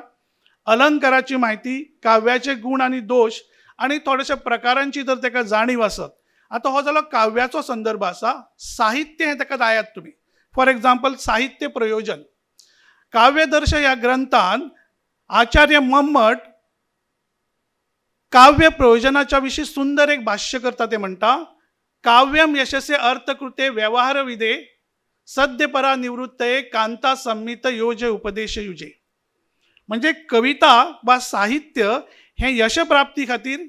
अलंकाराची म्हायती, काव्याचे गूण आनी दोश आनी थोडेशे प्रकारांची जर ताका जाणीव आसत आतां हो जालो काव्याचो संदर्भ आसा. साहित्य हें ताका दायात तुमी. फॉर एग्जाम्पल साहित्य प्रयोजन, काव्यदर्श ह्या ग्रंथान आचार्य मम्मट काव्य प्रयोजनाच्या विशीं सुंदर एक भाश्य करता. ते म्हणटा, काव्यम यशसे अर्थकृते व्यवहार विदे सद्य परा निवृत्तये कांता संमित योज उपदेश युजे. म्हणजे कविता वा साहित्य हें यशप्राप्ती खातीर,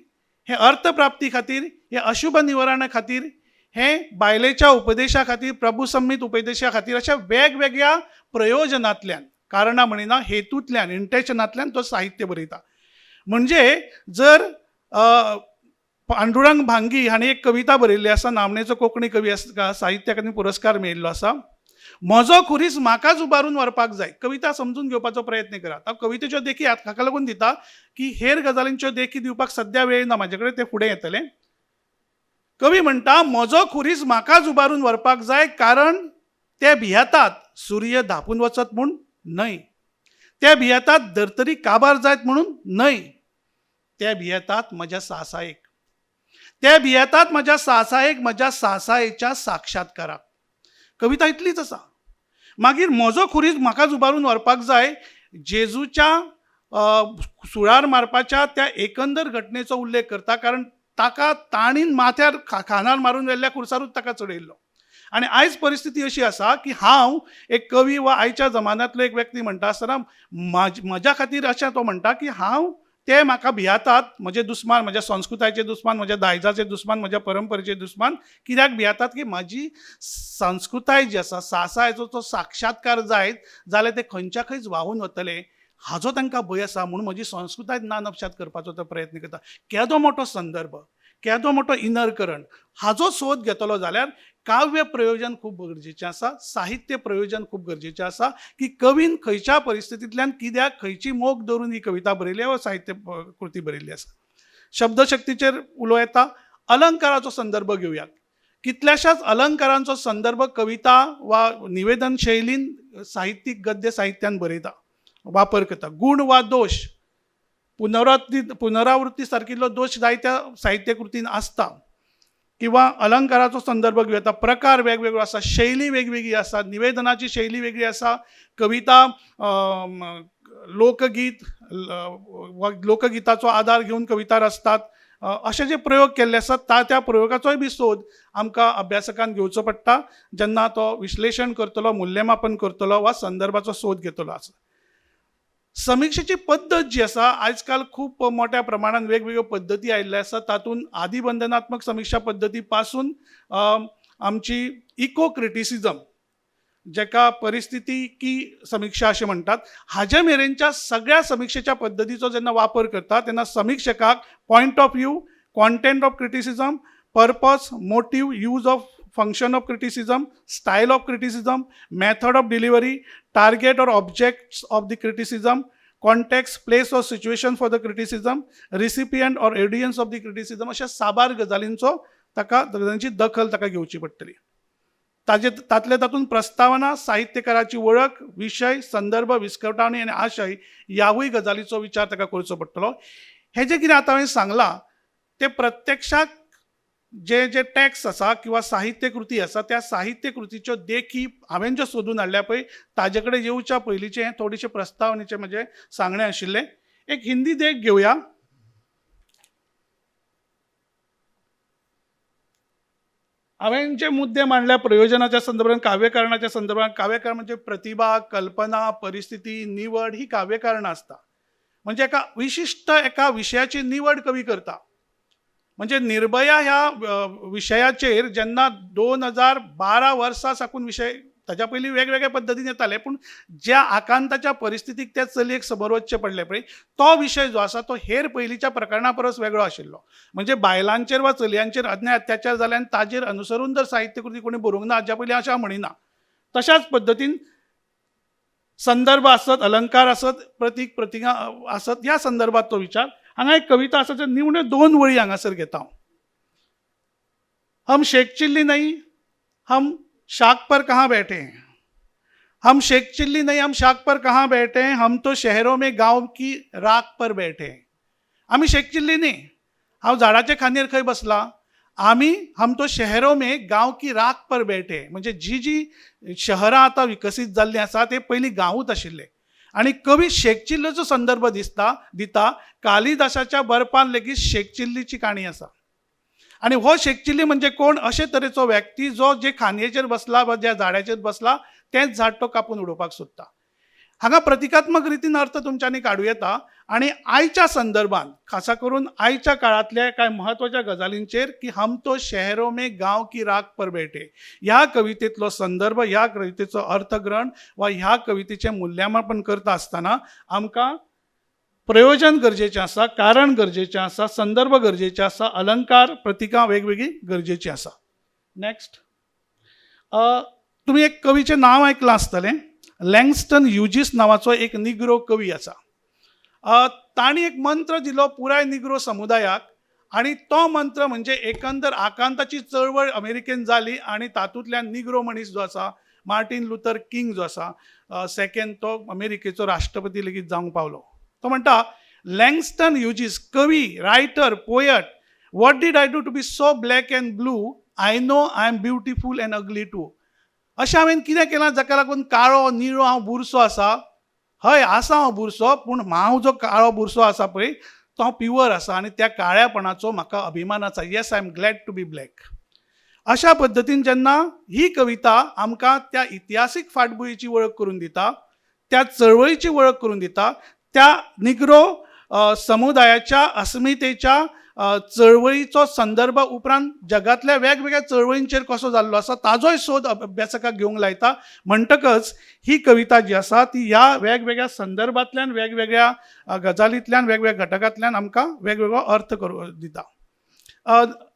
हें अर्थप्राप्ती खातीर, हें अशुभ निवारणा खातीर, हें बायलेच्या उपदेशा खातीर, प्रभुसंमीत उपदेशा खातीर, अशा वेगवेगळ्या प्रयोजनांतल्यान, कारणां म्हणिना, हेतूंतल्यान, इंटेशनांतल्यान तो साहित्य बरयता. म्हणजे जर पांडुरंग भांगी हांणी एक कविता बरयल्ली आसा, नामनेचो कोंकणी कवी आसा, साहित्य अकादमी पुरस्कार मेळिल्लो आसा, म्हजो खुरीस म्हाकाच उबारून व्हरपाक जाय. कविता समजून घेवपाचो प्रयत्न करात. हांव कवितेच्यो देखी हाका लागून दिता की हेर गजालींच्यो देखी दिवपाक सद्या वेळ ना म्हाजे कडेन, ते फुडें येतले. कवी म्हणटा, म्हजो खुरीस म्हाकाच उबारून व्हरपाक जाय, कारण ते भियेतात सूर्य धांपून वचत म्हूण न्हय, ते भियेतात धर्तरी काबार जायत म्हणून न्हय, ते भियेतात म्हज्या सासायेक, ते भियेतात म्हज्या सासायेक, म्हज्या सासायेच्या साक्षात्काराक. कविता इतलीच आसा. मागीर म्हजो खुरीस म्हाकाच उबारून व्हरपाक जाय, जेजूच्या सुळार मारपाच्या त्या एकंदर घटनेचो उल्लेख करता, कारण ताका ताणीन माथ्यार खांदार मारून व्हेल्ल्या खुरसारूच ताका चडयल्लो. आनी आयज परिस्थिती अशी आसा की हांव एक कवी वा आयच्या जमान्यांतलो एक व्यक्ती म्हणटा आसतना म्हज्या खातीर अशें तो म्हणटा की हांव, ते म्हाका भियेतात, म्हजे दुस्मान, म्हज्या संस्कृतायेचे दुस्मान, म्हज्या दायजाचे दुस्मान, म्हज्या परंपरेचे दुस्मान. कित्याक भियेतात की म्हाजी संस्कृताय जी आसा, सासायेचो तो साक्षात्कार जायत जाल्यार ते खंयच्या खंयच व्हांवून वतले हाजो तांकां भंय आसा, म्हणून म्हजी संस्कृताय ना नपश्यात करपाचो तो प्रयत्न करता. केदो मोठो संदर्भ, केदो मोठो इनर करंट, हाजो सोद घेतलो जाल्यार काव्य प्रयोजन खूब गरजेचें आसा, साहित्य प्रयोजन खूब गरजेचें आसा की कवीन खंयच्या परिस्थितींतल्यान कित्याक खंयची मोख दवरून ही कविता बरयली वा साहित्य कृती बरयल्ली आसा. शब्दशक्तीचेर उलोवं येता. अलंकाराचो संदर्भ घेवया. कितल्याशाच अलंकारांचो संदर्भ कविता वा निवेदन शैलीन साहित्यीक गद्य साहित्यान बरयता, वापर करता. गूण वा दोश, पुनरावृत्ती सारकिल्लो दोश जायत्या साहित्यकृतीन आसता. किंवा अलंकाराचो संदर्भ घेवं येता. प्रकार वेगवेगळो आसा, शैली वेगवेगळी आसा, निवेदनाची शैली वेगळी आसा. कविता लोकगीत वा लोकगिताचो आदार घेवन कविता रचतात. अशे जे प्रयोग केल्ले आसात त्या प्रयोगाचोय बी सोद आमकां अभ्यासकान घेवचो पडटा जेन्ना तो विश्लेशण करतलो, मूल्यमापन करतलो वा संदर्भाचो सोद घेतलो आसा. समिक्षेची पद्दत जी आसा, आयज काल खूब मोठ्या प्रमाणान वेगवेगळ्यो पद्दती आयिल्ल्यो आसा. तातूंत आदिबंधनात्मक समिक्षा पद्दती पासून आमची इको क्रिटिसिजम, जेका परिस्थितीकी समिक्षा अशें म्हणटात, हाजे मेरेनच्या सगळ्या समिक्षेच्या पद्दतीचो जेन्ना वापर करता तेन्ना समिक्षकाक point of view, content of criticism, purpose, motive, use of function of criticism, style of criticism, method of delivery, target or objects of the criticism, context, place or situation for the criticism, recipient or audience of the criticism, अशा साबार गजालींचो ताका, गजालींची दखल ताका घेवची पडटली. ताजे तातले तातूंत प्रस्तावना, साहित्यकाराची वळख, विशय, संदर्भ, विस्कटावणी आनी आशय ह्यावूय गजालीचो विचार ताका करचो पडटलो. हें जें कितें आतां हांवें सांगलां तें प्रत्यक्षाक जे जे टॅक्स आसा किंवा साहित्यकृती आसा त्या साहित्यकृतीच्यो देखी हांवें ज्यो सोदून हाडल्या पळय ताजे कडेन येवच्या पयलींचें हें थोडेशें प्रस्तावनेचें म्हजें सांगणें आशिल्लें. एक हिंदी देख घेवया. हांवें जे मुद्दे मांडल्या प्रयोजनाच्या संदर्भात, काव्यकारणाच्या संदर्भात, काव्यकारण म्हणजे प्रतिभा, कल्पना, परिस्थिती, निवड ही काव्यकारणां आसता. म्हणजे एका विशिश्ट एका विशयाची निवड कवी करता. म्हणजे निर्भया ह्या विशयाचेर जेन्ना 2012 वर्सां साकून विशय ताच्या पयलीं वेगवेगळ्या पद्दतीन येताले, पूण ज्या आकांताच्या परिस्थितीक त्या चलयेक समोर वचचें पडलें पळय तो विशय जो आसा तो हेर पयलींच्या प्रकरणा परस वेगळो आशिल्लो. म्हणजे बायलांचेर वा चलयांचेर अन्याय अत्याचार जाले आनी ताजेर अनुसरून जर साहित्यकृती कोणी बरोवंक ना हाज्या पयलीं अशें हांव म्हणिना. तशाच पद्दतीन संदर्भ आसत, अलंकार आसत, प्रतीक प्रतिका आसत, ह्या संदर्भात तो विचार. हांगा एक कविता आसा, त्यो निवण्यो दोन वळी हांगासर घेता हांव. हम शेख चिल्ली नहीं, हम शाख पर कहाँ बैठे हैं, हम शेख चिल्ली नहीं, हम शाख पर कहाँ बैठे हैं, हम तो शहरों में गांव की राख पर बैठे हैं. आमी शेख चिल्ली न्ही, हांव झाडाचे खांदयेर खंय बसला, आमी हम तो शहरों में गांव की राख पर बैठे. म्हणजे जी जी शहरां आतां विकसीत जाल्लीं आसा ते पयलीं गांवूच आशिल्ले. आनी कवी शेखचिल्लीचो संदर्भ दिसता दिता. कालिदासाच्या बरपान लेगीत शेखचिल्लीची काणी आसा. आनी हो शेखचिल्ली म्हणजे कोण? अशे तरेचो व्यक्ती जो जे खांदयेचेर बसला वा ज्या झाडाचेर बसला तेंच झाड तो कापून उडोवपाक सोदता. हांगा प्रतिकात्मक रितीन अर्थ तुमच्यांनी काडूं येता. आनी आयच्या संदर्भात, खासा करून आयच्या काळांतल्या कांय म्हत्वाच्या गजालींचेर की हम तो शहरों में गांव की राख पर बैठे ह्या कवितेंतलो संदर्भ, ह्या कवितेचो अर्थग्रहण वा ह्या कवितेचें मुल्यमापन करता आसतना आमकां प्रयोजन गरजेचें आसा, कारण गरजेचें आसा, संदर्भ गरजेचें आसा, अलंकार, प्रतिकां वेगवेगळीं गरजेचीं आसा. नॅक्स्ट, तुमी एक कवीचें नांव आयकलां आसतलें, लँगस्टन युजीस नांवाचो एक निग्रो कवी आसा. तांणी एक मंत्र दिलो पुराय निग्रो समुदायाक आनी तो मंत्र म्हणजे एकंदर आकांताची चळवळ अमेरिकेन जाली आनी तातूंतल्यान निग्रो मनीस जो आसा मार्टीन लुथर किंग जो आसा सेकेंड, तो अमेरिकेचो राष्ट्रपती लेगीत जावंक पावलो. तो म्हणटा, लँगस्टन युजीस कवी, writer, poet, what did I do to be so black and blue? I know I am beautiful and ugly too. अशें हांवें कितें केलां जाका लागून काळो निळो हांव बुरसो आसा? हय आसा हांव बुरसो, पूण हांव जो काळो बुरसो आसा पळय तो हांव प्युअर आसा आनी त्या काळ्यापणाचो म्हाका अभिमान आसा. Yes, I am glad to be black. अशा पद्दतीन जेन्ना ही कविता आमकां त्या इतिहासीक फाटभुंयेची वळख करून दिता, त्या चळवळीची वळख करून दिता, त्या निग्रो समुदायाच्या अस्मितेच्या चळवळीचो संदर्भ उपरांत जगांतल्या वेगवेगळ्या चळवळींचेर कसो जाल्लो आसा ताजोय सोद अभ्यासकाक घेवंक लायता. म्हणटकच ही कविता जी आसा ती ह्या वेगवेगळ्या संदर्भांतल्यान, वेगवेगळ्या गजालींतल्यान, वेगवेगळ्या घटकांतल्यान आमकां वेगवेगळो अर्थ करून दिता.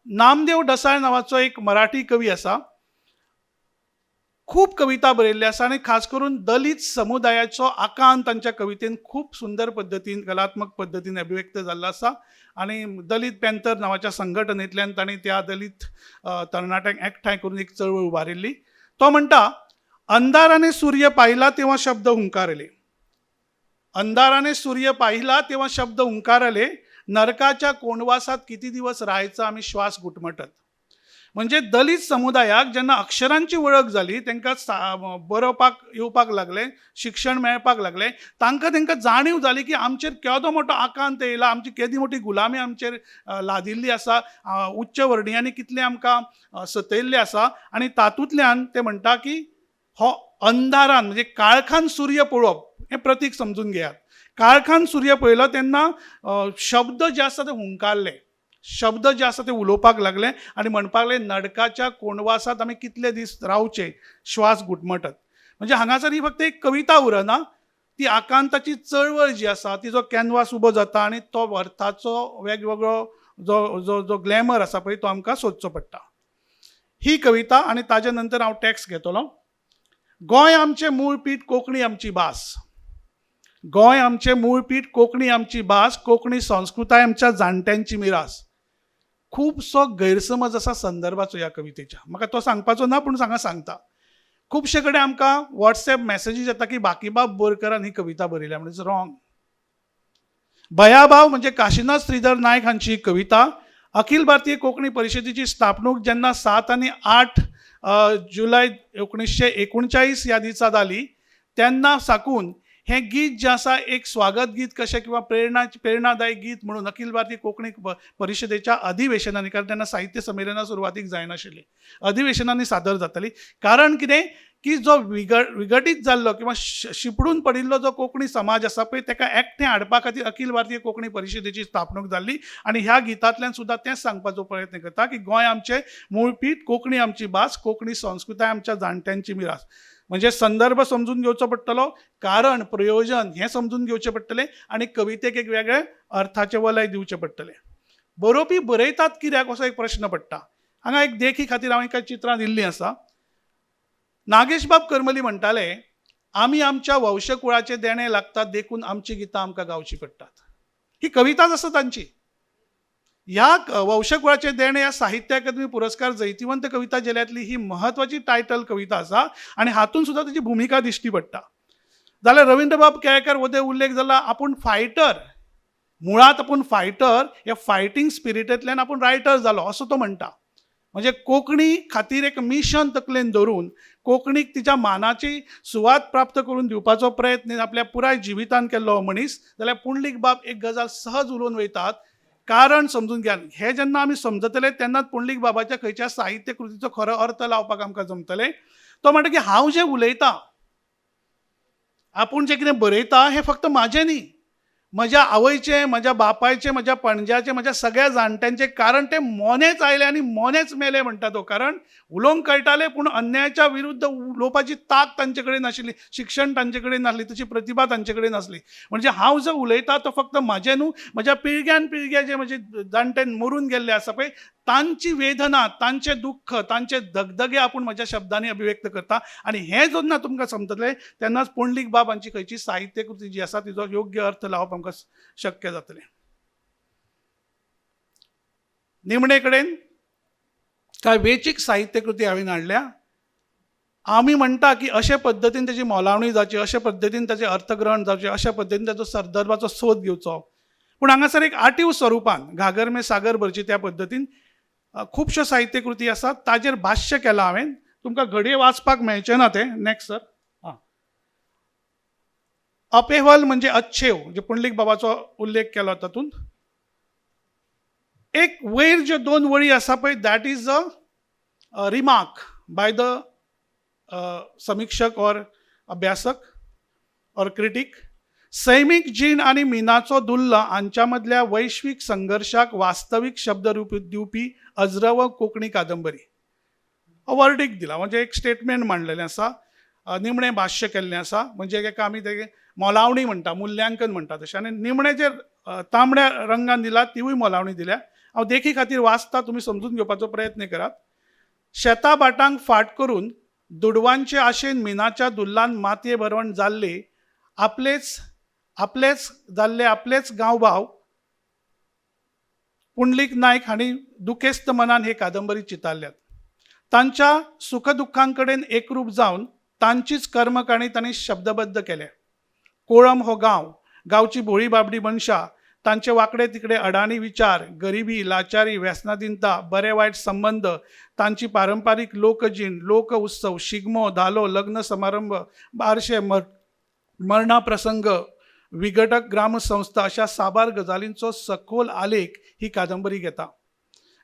नामदेव डसाळ नांवाचो एक मराठी कवी आसा, खूब कविता बरयल्ली आसा आनी खास करून दलीत समुदायाचो आकांत तांच्या कवितेन खूब सुंदर पद्दतीन, कलात्मक पद्दतीन अभिव्यक्त जाल्लो आसा. आनी दलीत पॅन्थर नांवाच्या संघटनेंतल्यान तांणी त्या दलीत तरणाट्यांक एकठांय करून एक चळवळ उबारिल्ली. तो म्हणटा, अंधाराने सूर्य पाहिला तेव्हा शब्द हुंकारले, अंधाराने सूर्य पाहिला तेव्हा शब्द हुंकारले, नरकाच्या कोंडवासात किती दिवस राहायचं आम्ही श्वास घुटमटत. म्हणजे दलीत समुदायाक जेन्ना अक्षरांची वळख जाली, तांकां बरोवपाक येवपाक लागलें, शिक्षण मेळपाक लागलें, तांकां तांकां जाणीव जाली की आमचेर केदो मोठो आकांत येयला, आमची केदी मोठी गुलामी आमचेर लादिल्ली आसा, उच्च वर्णियांनी कितलें आमकां सतयल्लें आसा. आनी तातूंतल्यान ते म्हणटा की हो अंधारान म्हणजे काळखान सूर्य पळोवप हें प्रतीक समजून घेयात. काळखान सूर्य पळयलो तेन्ना शब्द जे आसा ते हुंकारले, शब्द जे आसा ते उलोवपाक लागले आनी म्हणपाक लागले नडकाच्या कोंडवासात आमी कितले दीस रावचे श्वास घुटमटत. म्हणजे हांगासर ही फक्त एक कविता उरना, ती आकांताची चळवळ जी आसा तिजो कॅनवास उबो जाता आनी तो अर्थाचो वेगवेगळो जो जो जो ग्लॅमर आसा पळय तो आमकां सोदचो पडटा. ही कविता आनी ताजे नंतर हांव टॅक्स घेतलो. गोंय आमचें मूळ पीठ, कोंकणी आमची भास. गोंय आमचें मूळ पीठ, कोंकणी आमची भास, कोंकणी संस्कृताय आमच्या जाणट्यांची मिरास. खुबसो गैरसमज आसा संदर्भाचो ह्या कवितेच्या, म्हाका तो सांगपाचो ना पूण हांगा सांगता. खुबशे कडेन आमकां वॉट्सएप मॅसेजीस येता की बाकीबाब बोरकरान ही कविता बरयल्या, म्हणजे रॉंग. बयाभाव म्हणजे काशीनाथ श्रीधर नायक हांची कविता. अखिल भारतीय कोंकणी परिशदेची स्थापणूक जेन्ना 7 आनी 8 जुलय 1939 ह्या दिसा जाली तेन्ना साकून हें गीत जें आसा एक स्वागत गीत कशें किंवा प्रेरणादायी गीत म्हणून अखिल भारतीय कोंकणी परिशदेच्या अधिवेशनांनी, कारण तेन्ना साहित्य संमेलनां सुरवातीक जायनाशिल्लीं, अधिवेशनांनी सादर जाताली. कारण कितें की जो विघटीत जाल्लो किंवा शिपडून पडिल्लो जो कोंकणी समाज आसा पळय ताका एकठांय हाडपा खातीर अखिल भारतीय कोंकणी परिशदेची स्थापणूक जाल्ली. आनी ह्या गितांतल्यान सुद्दां तेंच सांगपाचो प्रयत्न करता की गोंय आमचें मूळ पीठ, कोंकणी आमची भास, कोंकणी संस्कृताय आमच्या जाणट्यांची मिरास. म्हणजे संदर्भ समजून घेवचो पडटलो, कारण प्रयोजन हें समजून घेवचें पडटलें आनी कवितेक एक वेगळें अर्थाचें वलय दिवचें पडटलें. बरोवपी बरयतात कित्याक असो एक प्रश्न पडटा. हांगा एक देखी खातीर हांवें कांय चित्रां दिल्लीं आसा. नागेशबाब करमली म्हणटाले, आमी आमच्या वंशकुळाचें देणें लागतात देखून आमचीं गितां आमकां गावचीं पडटात. ही कविताच आसा तांची. ह्या वंशकुळाचें देणें ह्या साहित्य अकादमी पुरस्कार जैतिवंत कविता झेल्यांतली ही म्हत्वाची टायटल कविता आसा आनी हातूंत सुद्दां ताची भुमिका दिश्टी पडटा. जाल्यार रवींद्रबाब केळकर वोदे उल्लेख जाला, आपूण फायटर, मुळांत आपूण फायटर, ह्या फायटींग स्पिरिटींतल्यान आपूण रायटर जालो असो तो म्हणटा. म्हणजे कोंकणी खातीर एक मिशन तकलेन धरून कोंकणीक तिच्या मानाची सुवात प्राप्त करून दिवपाचो प्रयत्न आपल्या पुराय जिवितान केल्लो हो मनीस. जाल्यार पुंडलीक बाब एक गजाल सहज उलोवन वयतात, कारण समजून घेयात. हें जेन्ना आमी समजतले तेन्नाच पुंडलीक बाबाच्या खंयच्या साहित्य कृतीचो खरो अर्थ लावपाक आमकां जमतलें. तो म्हणटा की हांव जें उलयतां, आपूण जें कितें बरयता हें फक्त म्हाजें न्ही, म्हज्या आवयचें, म्हज्या बापायचें, म्हज्या पणज्याचें, म्हज्या सगळ्या जाणट्यांचें, कारण ते मोनेच आयले आनी मोनेच मेले म्हणटा तो. कारण उलोवंक कळटालें पूण अन्यायाच्या विरुद्ध उलोवपाची तांक तांचे कडेन नाशिल्ली, शिक्षण तांचे कडेन नासली, तशी प्रतिभा तांचे कडेन नासली. म्हणजे हांव जो उलयता तो फक्त म्हाजें न्हू, म्हज्या पिळग्यान पिळग्या जे म्हजे जाणटे मरून गेल्ले आसा पळय तांची वेदना, तांचें दुख्ख, तांचे दगदगे आपूण म्हज्या शब्दांनी अभिव्यक्त करता. आनी हें जेन्ना तुमकां समजतलें तेन्नाच पुंडलीक बाब हांची खंयची साहित्यकृती जी आसा तिजो योग्य अर्थ लावप आमकां शक्य जातलें. निमणे कडेन कांय वेंचीक साहित्यकृती हांवें हाडल्या. आमी म्हणटा की अशे पद्दतीन ताची मोलावणी जावची, अशे पद्दतीन ताचें अर्थग्रहण जावचें, अशा पद्दतीन ताचो संदर्भाचो सोद घेवचो, पूण हांगासर एक आटीव स्वरुपान घागर में सागर भरची त्या पद्दतीन खुबश्यो साहित्यकृती आसात, ताजेर भाश्य केलां हांवें. तुमकां घडये वाचपाक मेळचें ना तें. Next sir. आं, अपेहल म्हणजे अच्छेव, म्हणजे पुंडलीक बाबाचो उल्लेख केलो तातूंत. एक वयर ज्यो दोन वळी आसा पळय, that is a remark by the समिक्षक ऑर अभ्यासक ऑर क्रिटीक. सैमीक जीण आनी मिनाचो दुल्ल हांच्या मदल्या वैश्वीक संघर्शाक वास्तवीक शब्दरूप दिवपी अज्रंवर कोंकणी कादंबरी. हो वर्डीक दिला, म्हणजे एक स्टेटमेंट मांडलेलें आसा, निमणें भाश्य केल्लें आसा, म्हणजे एका आमी तें मोलावणी म्हणटा, मुल्यांकन म्हणटा तशें. आनी निमणें जे तांबड्या रंगान दिला तिवूय मोलावणी दिल्या. हांव देखी खातीर वाचता, तुमी समजून घेवपाचो प्रयत्न करात. शेता भाटांक फाट करून दुडवांचे आशेन मिनाच्या दुल्लान मातये भरवण जाल्ले आपलेच आपलेच जाल्ले आपलेच गांवभाव पुंडलीक नायक हांणी दुखेस्त मनान ही कादंबरी चितारल्यात. तांच्या सुखदुख्खां कडेन एकरूप जावन तांचीच कर्मकाणी तांणी शब्दबद्ध केल्या. कोळम हो गांव, गांवची भोळी बाबडी मनशां, तांचे वांकडे तिकडे अडाणी विचार, गरिबी, लाचारी, व्यसनाधीनता, बरे वायट संबंद, तांची पारंपारीक लोकजीण, लोक उत्सव, शिगमो, धालो, लग्न समारंभ, बारशे, मरणा प्रसंग, विघटक ग्रामसंस्था अशा साबार गजालींचो सखोल आलेख ही कादंबरी घेता.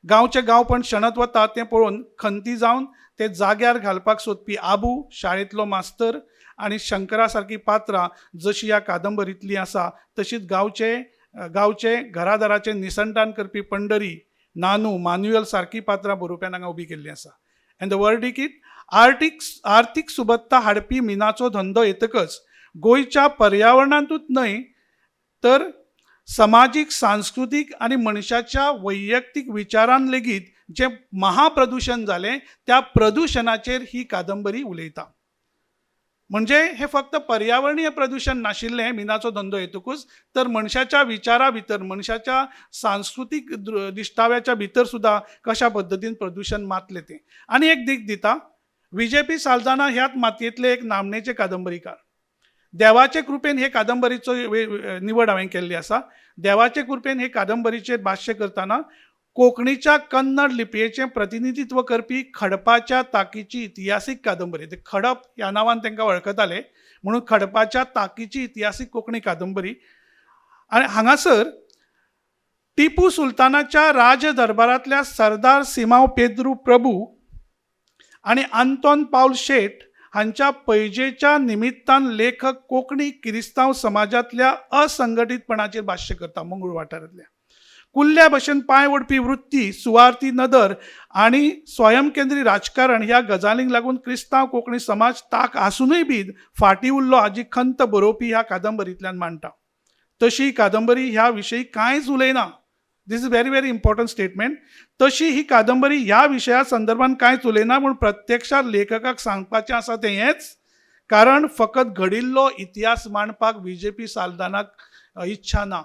गांवचें गांवपण शेणत वता तें पळोवन खंती जावन ते जाग्यार घालपाक सोदपी आबू, शाळेंतलो मास्तर आनी शंकरा सारकीं पात्रां जशीं ह्या कादंबरींतलीं आसा तशीच गांवचे गांवचे घरादाराचें निसंतान करपी पंडरी, नानू, मान्युएल सारकीं पात्रां बरोवप्यान हांगा उबीं केल्लीं आसा. एंड the verdict it आर्थीक सुबत्ता हाडपी मिनाचो धंदो येतकच गोंयच्या पर्यावरणांतूच न्हय तर समाजीक, सांस्कृतीक आनी मनशाच्या वैयक्तीक विचारान लेगीत जें महाप्रदुशण जालें त्या प्रदुशणाचेर ही कादंबरी उलयता. म्हणजे हें फक्त पर्यावरणीय प्रदुशण नाशिल्लें मिनाचो धंदो येतकूच, तर मनशाच्या विचारा भितर, मनशाच्या सांस्कृतीक दिश्टाव्याच्या भितर सुद्दां कशा पद्दतीन प्रदुशण मातलें तें. आनी एक देख दिता, विजेपी साल्दाना ह्याच मातयेंतले एक नामनेचे कादंबरीकार. देवाचे कृपेन हे कादंबरीचो निवड हांवें केल्ली आसा. देवाचे कृपेन हे कादंबरीचेर भाश्य करतना कोंकणीच्या कन्नड लिपयेचें प्रतिनिधित्व करपी खडपाच्या ताकीची इतिहासीक कादंबरी, ते खडप ह्या नांवान तांकां वळखताले म्हणून खडपाच्या ताकीची इतिहासीक कोंकणी कादंबरी. आनी हांगासर टिपू सुलतानाच्या राजदरबारांतल्या सरदार सिमांव पेद्रू प्रभू आनी आंतोन पावल शेट हांच्या पैजेच्या निमित्तान लेखक कोंकणी किरिस्तांव समाजांतल्या असंघटीतपणाचेर भाश्य करता. मंगळूर वाठारांतल्या कुल्ल्या भशेन पांय ओडपी वृत्ती, सुवार्थी नदर आनी स्वयंकेंद्री राजकारण ह्या गजालींक लागून क्रिस्तांव कोंकणी समाज ताक आसुनूय बी फाटीं उरलो हाजी खंत बरोवपी ह्या कादंबरींतल्यान मांडटा. तशी कादंबरी ह्या विशयी कांयच उलयना. This is very very important statement. तशी ही कादंबरी ह्या विशया संदर्भान कांयच उलयना, पूण प्रत्यक्षात लेखकाक सांगपाचें आसा तें हेंच, कारण फकत घडिल्लो इतिहास मांडपाक बीजेपी साल्दानाक इच्छा ना.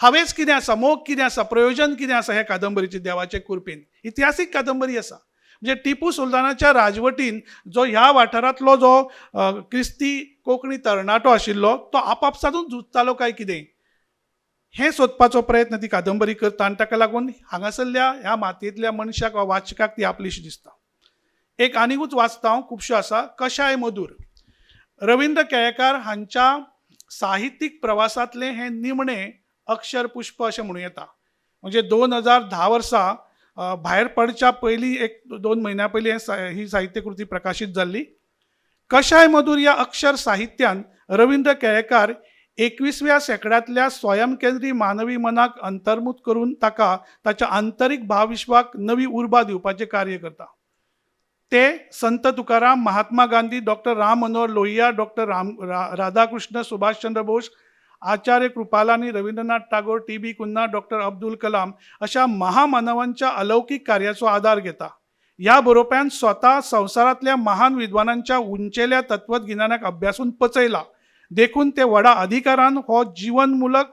हांवेंच कितें आसा, मोग कितें आसा, प्रयोजन कितें आसा ह्या कादंबरीचें देवाचे कृपेन इतिहासीक कादंबरी आसा. म्हणजे टिपू सुलतानाच्या राजवटीन जो ह्या वाठारांतलो जो क्रिस्ती कोंकणी तरणाटो आशिल्लो तो आपापसातूच झुजतालो काय कितें, हें सोदपाचो प्रयत्न ती कादंबरी करता आनी ताका लागून हांगासरल्या ह्या मातयेंतल्या मनशाक वा वाचकाक ती आपलीशी दिसता. एक आनिकूच वाचता हांव, खुबश्यो आसा. कशाय मधूर, रविंद्र केळेकार हांच्या साहित्यीक प्रवासांतलें हें निमणें अक्षर पुष्प अशें म्हणूं येता. म्हणजे 2010 वर्सा भायर पडच्या पयलीं 1-2 म्हयन्या पयलीं ही साहित्यकृती प्रकाशीत जाल्ली. कशाय मधूर ह्या अक्षर साहित्यान रविंद्र केळेकार 21व्या शेंकड्यांतल्या स्वयंकेंद्री मानवी मनाक अंतर्मुख करून ताका ताच्या आंतरीक भावविश्वाक नवी उर्बा दिवपाचें कार्य करता. ते संत तुकाराम, महात्मा गांधी, डॉक्टर राम मनोहर लोहिया, डॉक्टर राधाकृष्ण, सुभाषचंद्र बोस, आचार्य कृपालानी, रवींद्रनाथ टागोर, टी.बी. कुन्हा, डॉक्टर अब्दुल कलाम अशा महामानवांच्या अलौकीक कार्याचो आदार घेता. ह्या बरोवप्यान स्वता संवसारांतल्या महान विद्वानांच्या उंचेल्या तत्वगिन्यानाक अभ्यासून पचयला, देखून ते व्हडा अधिकारान हो जीवनमुलक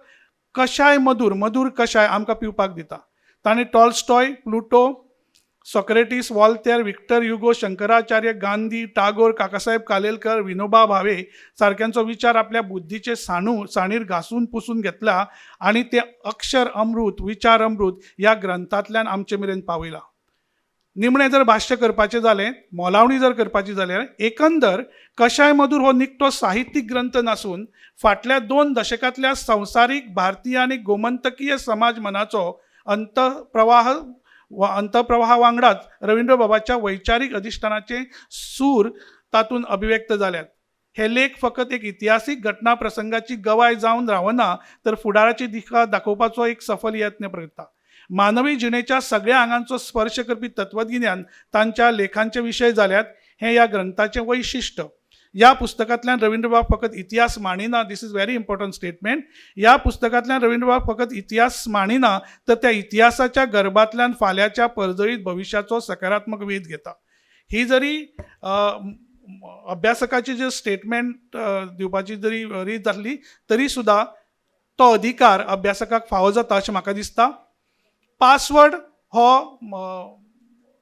कशाय मधूर, मधूर कशाय आमकां पिवपाक दिता. ताणें Tolstoy, Plato, Socrates, Voltaire, Victor Hugo, Shankaracharya, Gandhi, Tagore, Kakasaheb Kalelkar, Vinoba Bhave सारक्यांचो विचार आपल्या बुद्धीचे साणीर घासून पुसून घेतला आनी ते अक्षर अमृत, विचार अमृत ह्या ग्रंथांतल्यान आमचे मेरेन पावयला. निमणें जर भाश्य करपाचें जालें, मोलावणी जर करपाची जाल्यार एकंदर कशाय मधूर हो निखटो साहित्यीक ग्रंथ नासून फाटल्या 2 दशकांतल्या संवसारीक भारतीय आनी गोमंतकीय समाज मनाचो अंतप्रवाहा वांगडाच रवींद्रबाबाच्या वैचारीक अधिश्ठानाचे सूर तातूंत अभिव्यक्त जाल्यात. हे लेख फकत एक इतिहासीक घटना प्रसंगाची गवाय जावन रावना, तर फुडाराची दिशा दाखोवपाचो एक सफल यत्न करता. मानवी जिणेच्या सगळ्या आंगांचो स्पर्श करपी तत्वगिन्यान तांच्या लेखांचे विशय जाल्यात, हें ह्या ग्रंथाचें वैशिश्ट. ह्या पुस्तकांतल्यान रवींद्रबाब फकत इतिहास मांडिना, this is very important statement. ह्या पुस्तकांतल्यान रवींद्रबाब फकत इतिहास मांडिना, तर त्या इतिहासाच्या गर्भांतल्यान फाल्यांच्या परजळीत भविश्याचो सकारात्मक वेध घेता. ही जरी अभ्यासकाची जे स्टेटमेंट दिवपाची जरी रीत जातली तरी सुद्दां तो अधिकार अभ्यासकाक फावो जाता अशें म्हाका दिसता. पासवर्ड हो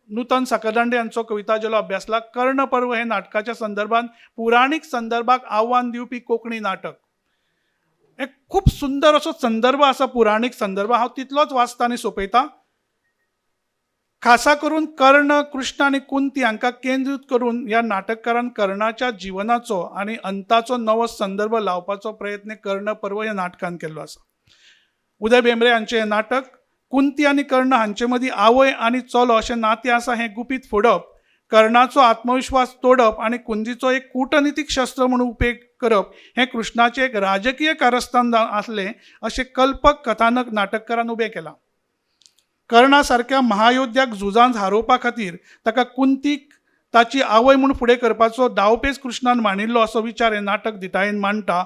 नूतन साखरदांडे हांचो कविता झेलो अभ्यासला. कर्णपर्व हे नाटकाच्या संदर्भात पुराणीक संदर्भाक आव्हान दिवपी कोंकणी नाटक. एक खूब सुंदर असो संदर्भ आसा, पुराणीक संदर्भ. हांव तितलोच वाचता आनी सोंपयता. खासा करून कर्ण, कृष्ण आनी कुंती हांकां केंद्रीत करून ह्या नाटककारान कर्णाच्या जिवनाचो आनी अंताचो नवो संदर्भ लावपाचो प्रयत्न कर्णपर्व ह्या नाटकान केल्लो आसा. उदय भेंब्रे हांचें हें नाटक कुंती आनी कर्ण हांचे मदीं आवय आनी चलो अशें नातें आसा हें गुपीत फोडप, कर्णाचो आत्मविश्वास तोडप आनी कुंतीचो एक कूटनितीक शस्त्र म्हणून उपेग करप हें कृष्णाचें एक राजकीय कारस्थान आसलें अशें कल्पक कथानक नाटककारान उबें केलां. कर्णा सारक्या महायोद्ध्याक झुजांत हारोवपा खातीर ताका कुंतीक ताची आवय म्हूण फुडें करपाचो डावपेच कृष्णान मांडिल्लो असो विचार हें नाटक धिटायेन मांडटा.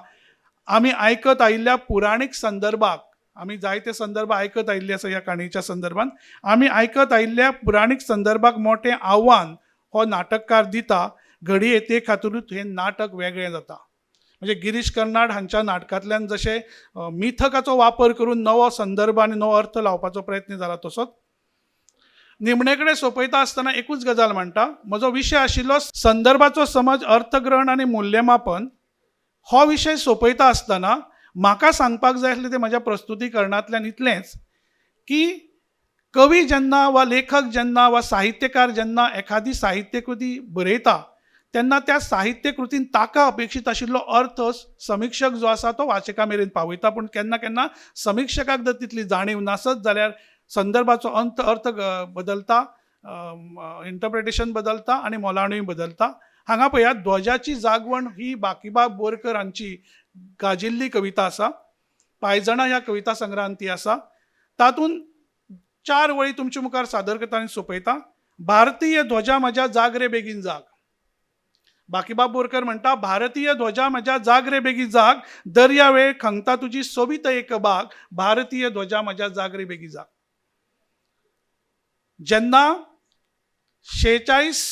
आमी आयकत आयिल्ल्या पुराणीक संदर्भाक, आमी जायते संदर्भ आयकत आयिल्ले आसा ह्या काणयेच्या संदर्भान, आमी आयकत आयिल्ल्या पुराणीक संदर्भाक मोटें आव्हान हो नाटककार दिता. घडये ते खातिरूच हें नाटक वेगळें जाता. म्हणजे गिरीश कर्नाड हांच्या नाटकांतल्यान जशें मिथकाचो वापर करून नवो संदर्भ आनी नवो अर्थ लावपाचो प्रयत्न जाला तसोच. निमणे कडेन सोंपयता आसतना एकूच गजाल म्हणटा, म्हजो विशय आशिल्लो संदर्भाचो समज, अर्थग्रहण आनी मूल्यमापन. हो विशय सोंपयता आसतना म्हाका सांगपाक जाय आसलें तें म्हज्या प्रस्तुतीकरणांतल्यान इतलेंच की कवी जेन्ना वा लेखक जेन्ना वा साहित्यकार जेन्ना एखादी साहित्यकृती बरयता तेन्ना त्या साहित्यकृतीन ताका अपेक्षीत आशिल्लो अर्थ समिक्षक जो आसा तो वाचका मेरेन पावयता. पूण केन्ना केन्ना समिक्षकाक जर तितली जाणीव नासत जाल्यार संदर्भाचो अर्थ बदलता, इंटरप्रिटेशन बदलता आनी मोलावणीय बदलता. हांगा पळयात, ध्वजाची जागवण ही बाकीबाब बोरकर हांची गाजिल्ली कविता आसा. पांयजणां ह्या कविता संग्रहांत ती आसा. तातूंत 4 वळी तुमचे मुखार सादर करता आनी सोंपयता. भारतीय ध्वजा म्हज्या जाग रे बेगीन जाग. बाकीबाब बोरकर म्हणटा, भारतीय ध्वजा म्हज्या जाग रे बेगीन जाग, दर्या वेळ खंगता तुजी सोबीत एक बाग, भारतीय ध्वजा म्हज्या जाग रे बेगीन जाग. जेन्ना 46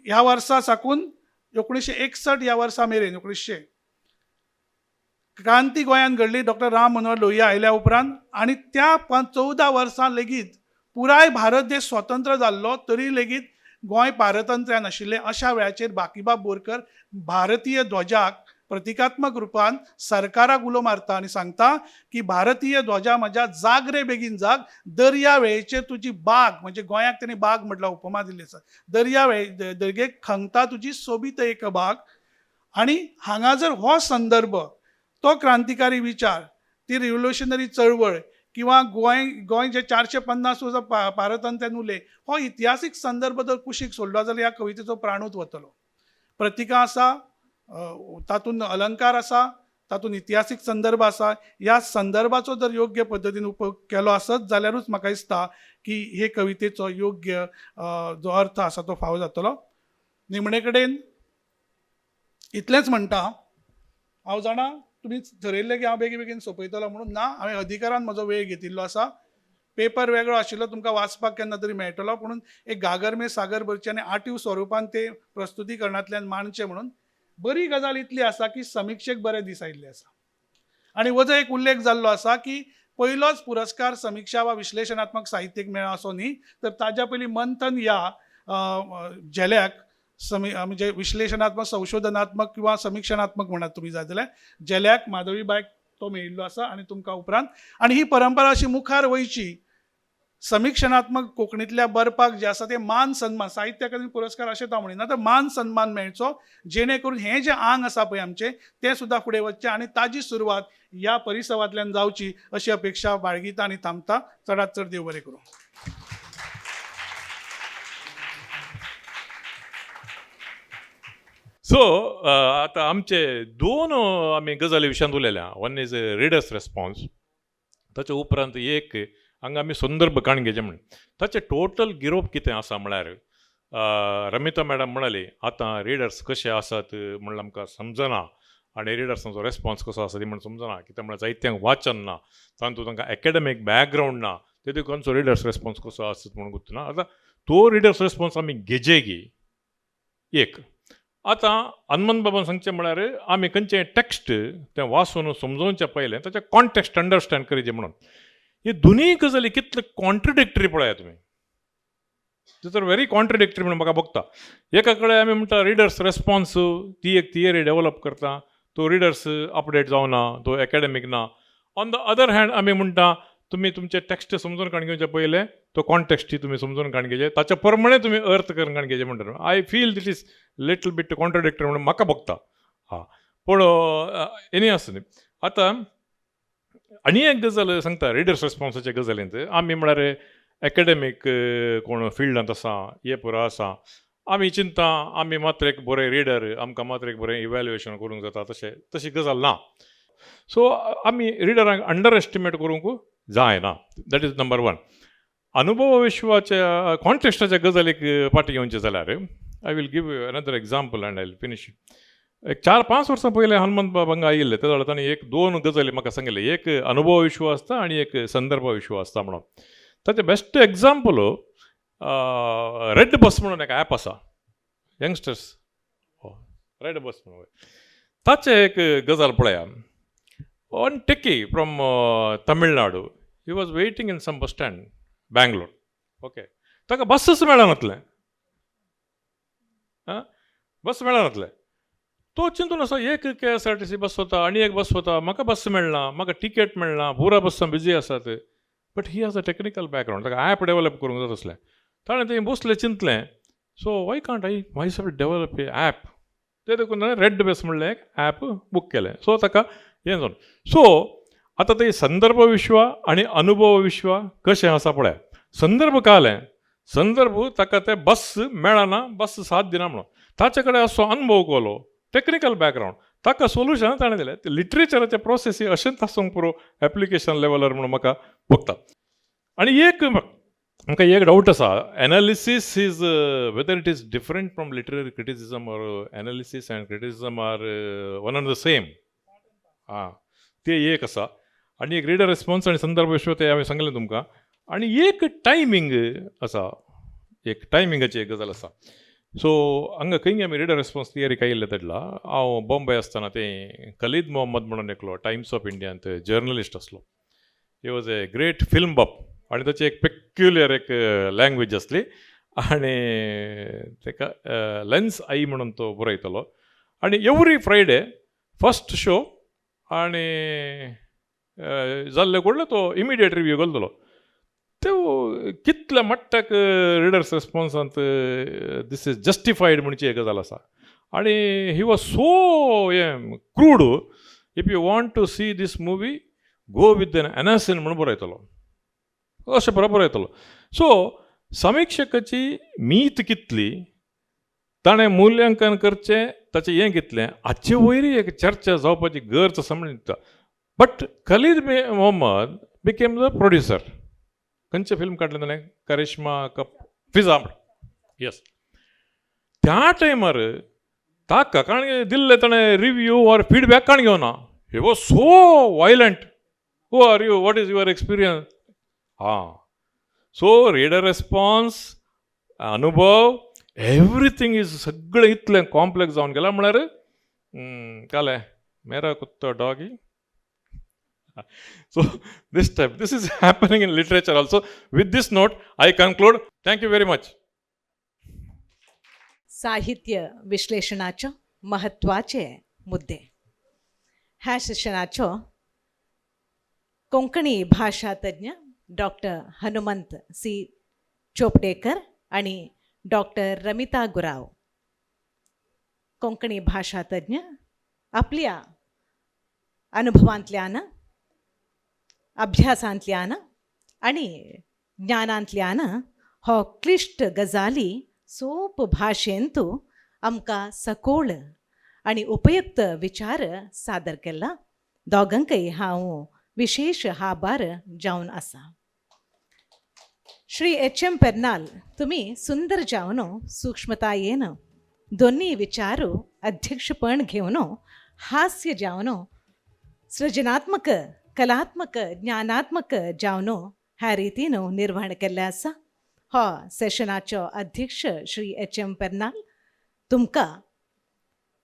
ह्या वर्सा साकून 1961 ह्या वर्सा मेरेन 1900 क्रांती गोंयांत घडली, डॉक्टर राम मनोहर लोहिया आयल्या उपरांत, आनी त्या 14 वर्सां लेगीत पुराय भारत देश स्वतंत्र जाल्लो तरी लेगीत गोंय पारतंत्र्यान आशिल्लें. अशा वेळाचेर बाकीबाब बोरकर भारतीय ध्वजाक प्रतिकात्मक रुपान सरकाराक उलो मारता आनी सांगता की भारतीय ध्वजा म्हज्या जाग रे बेगीन जाग, दर्या वेळेचेर तुजी बाग, म्हणजे गोंयाक तेणी बाग म्हटला, उपमा दिल्ली आसा, दर्या वेळे दर्गेक खंगता तुजी सोबीत एक बाग. आनी हांगा जर हो संदर्भ, तो क्रांतिकारी विचार, ती रिव्होल्युशनरी चळवळ किंवा गोंय गोंय जे 450 वर्सां पारतंत्र्यान उरलें, हो इतिहासीक संदर्भ जर कुशीक सोडलो जाल्यार ह्या कवितेचो प्राणूच वतलो. प्रतिकां आसा, तातूंत अलंकार आसा, तातूंत इतिहासीक संदर्भ आसा. ह्या संदर्भाचो जर योग्य पद्दतीन उपयोग केलो आसत जाल्यारूच म्हाका दिसता की हे कवितेचो योग्य जो अर्थ आसा तो फावो जातलो. निमणे कडेन इतलेंच म्हणटा, हांव जाणा तुमी थरयल्लें की हांव बेगीन बेगीन सोंपयतलो म्हणून, ना, हांवें अधिकारान म्हजो वेळ घेतिल्लो आसा. पेपर वेगळो आशिल्लो, तुमकां वाचपाक केन्ना तरी मेळटलो, पूण एक गागर में सागर भरचें आनी आटीव स्वरुपान ते प्रस्तुतीकरणांतल्यान मांडचें म्हणून. बरी गजाल इतली आसा की समिक्षेक बरे दीस आयिल्ले आसा आनी वजो एक उल्लेख जाल्लो आसा की पयलोच पुरस्कार समिक्षा वा विश्लेशणात्मक साहित्यीक मेळ्ळा असो न्ही, तर ताज्या पयलीं मंथन ह्या झेल्याक म्हणजे विश्लेशणात्मक, संशोधनात्मक किंवा समिक्षणात्मक म्हणात तुमी जाय जाल्यार झेल्याक माधवीबायक तो मेळिल्लो आसा. आनी तुमकां उपरांत आनी ही परंपरा अशी मुखार वयची, समिक्षणात्मक कोंकणींतल्या बरपाक जे आसा ते मान सन्मान, साहित्य अकादमी पुरस्कार अशें हांव म्हणिना, तर मान सन्मान मेळचो, जेणे करून हें जें आंग आसा पळय आमचें तें सुद्दां फुडें वचचें आनी ताजी सुरवात ह्या परिसवांतल्यान जावची अशी अपेक्षा बाळगिता आनी थांबता. चडांत चड देव बरें करूं. सो आतां आमचे दोन आमी गजाली विशयांत उलयल्या. वन is readers response, ताच्या उपरांत एक हांगा आमी संदर्भ काण घेवचें म्हण. ताचें टोटल गिरोप कितें आसा म्हळ्यार रमिता मॅडम म्हणाली आतां रिडर्स कशे आसात म्हणल्यार आमकां समजना आनी रिडर्सांचो रेस्पोन्स कसो आसा ती म्हण समजना, कित्याक म्हळ्यार जायत्यांक वाचन ना, तातूंत तांकां एकेडमीक बॅकग्रावंड ना, ते देखून रिडर्स रेस्पोन्स कसो आसत म्हणून गुत्तना. आतां तो रिडर्स रेस्पोन्स आमी घेजेगी एक. आतां हनुमंत बाबान सांगचें म्हळ्यार आमी खंयचें टॅक्स्ट तें वाचून समजोवचें पयलें ताचें कॉन्टेक्स्ट अंडरस्टँड करचें म्हणून. ही दोनूय गजाली कितले कॉन्ट्रडिक्टरी पळयात तुमी, ते तर व्हेरी कॉन्ट्रडिक्टरी म्हणून म्हाका भोगता. एका कडेन आमी म्हणटा रिडर्स रेस्पोन्स ती एक थियरी डेवलप करता, तो रिडर्स अपडेट जावना, तो एकेडमीक ना. ऑन the other hand आमी म्हणटा तुमी तुमचे टॅक्स्ट समजून काण घेवचे पयलें तो कॉन्टेक्स्टूय तुमी समजून काण घेवचे, ताच्या प्रमाणे तुमी अर्थ करून काण घेवचे म्हणटा. I feel this is little bit contradictory म्हणून म्हाका भोगता. हां, पूण एनी आसूं दी. आतां आनी एक गजाल सांगता रिडर्स रेस्पोन्साच्या गजालींत. आमी म्हळ्यार एकेडमीक कोण फिल्डांत आसा, हे पुरो आसा, आमी चिंता आमी मात्र एक बरें रिडर, आमकां मात्र एक बरें इवेल्युएशन करूंक जाता, तशें तशी गजाल ना. सो आमी रिडरांक अंडर एस्टिमेट करूंक जायना, that is number one. अनुभव विश्वाच्या कॉन्टेक्स्टाच्या गजालीक फाटीं घेवचें जाल्यार I will give you another example and I will finish. एक 4-5 वर्सां पयलीं हनुमंत बाब हांगा आयिल्ले, ते जाल्यार ताणें एक दोन गजाली म्हाका सांगिल्ले, एक अनुभव विश्व आसता आनी एक संदर्भ विश्व आसता म्हणून. ताचें बेस्ट एग्जाम्पल रेड बस म्हणून एक एप आसा, यंगस्टर्स रेड बस म्हणून. ताचें एक गजाल पळया. One techie from Tamil Nadu, he was waiting in some bus stand Bangalore, okay. ताका बसच मेळनातलें, आं बस मेळनातलें. तो चिंतून आसा एक KSRTC बस वता आनी एक बस वता, म्हाका बस मेळना, म्हाका टिकेट मेळना, पुरा बसां बिजी आसात. But he has a technical background, ताका एप डेवलप करूंक जाता आसलें. ताणें थंय बसलें चिंतलें, so why can't I myself develop a app. ते देखून ताणें रेड बस म्हणलें एक एप बूक केलें. सो ताका हें जावन सो आतां ते संदर्भ विश्व आनी अनुभव विश्व कशें आसा पळय. संदर्भ कालें, संदर्भ ताका तें बस मेळना, बस साथ दिना म्हणून ताचे कडेन असो अनुभव केलो, टॅक्निकल बॅकग्रावंड, ताका सोल्युशन ताणें दिलें. ते लिटरेचराचे प्रोसेसी अशेंच आसूंक पुरो एप्लिकेशन लेवलार म्हणून म्हाका भोगता. आनी एक म्हाका एक डावट आसा, analysis is whether it is different from literary criticism or analysis and criticism are one and the same. आं, ते एक आसा. आनी एक रिडर रिस्पॉन्स आनी संदर्भ विश्व ते हांवें सांगलें तुमकां. आनी एक टायमींग आसा, एक टायमिंगाची एक गजाल आसा. सो हांगा खंय आमी रिडर रिस्पॉन्स थियरी आयिल्लें तेडला, हांव बॉम्बे आसतना ते खलीद मोहम्मद म्हणून एकलो टायम्स ऑफ इंडियांत जर्नलिस्ट आसलो. He was a great film buff आनी ताची एक पेक्युलियर एक लँग्वेज आसली आनी ताका लेन्स I म्हणून तो बरयतालो. आनी एवरी फ्रायडे फर्स्ट शो आनी जाल्ले कडलो तो इमिडिएट रिव्यू घालतलो. त्यो कितल्या मट्टाक रिडर्स रेस्पॉन्सांत this is justified म्हणची एक गजाल आसा. आनी he was so हें crude, if you want to see this movie go with an अनासिन म्हणून बरयतलो, अशें बरोबर बरयतलो. सो समिक्षकाची मीत कितली, ताणें मुल्यांकन करचें, ताचें हें कितलें, हाचे वयरय एक चर्चा जावपाची गरज आसा म्हणून दिसता. But Khalid Mohammed became the producer. खंयचें फिल्म काडलें ताणें, करिश्मा कप फिजा, येस. त्या टायमार ताका कारण दिल्ले ताणें रिव्यू ऑर फिडबॅक काण घेवना. He was so violent, who are you, what is your experience. हां, सो रिडर रेस्पॉन्स, अनुभव, एवरीथींग is सगळें इतलें कॉम्प्लेक्स जावन गेलां. म्हळ्यार कालें मेरा कुत्तो doggy. So this type, this is happening in literature also. With this note I conclude. Thank you very much. साहित्य विश्लेषणाचो महत्वाचे मुद्दे ह्या सेशनाचो कोंकणी भाशा तज्ञ डॉक्टर हनुमंत सी चोपडेकर आणि डॉक्टर रमिता गुराव, कोंकणी भाशा तज्ञ, आपल्या अनुभवांतल्यान, अभ्यासांतल्यान आनी ज्ञानांतल्यान हो क्लिश्ट गजाली सोप भाशेंत आमकां सकोळ आनी उपयुक्त विचार सादर केला. दोगांकय हांव विशेश आभार जावन आसा. श्री एच एम पेर्नाल, तुमी सुंदर जावन सूक्ष्मतायेन दोन्ही विचार अध्यक्षपण घेवन हास्य जावन सृजनात्मक, कलात्मक, ज्ञानात्मक जावन ह्या रितीन निर्वहण केल्लें आसा. हो सेशनाचो अध्यक्ष श्री एच एम पेर्नाल, तुमकां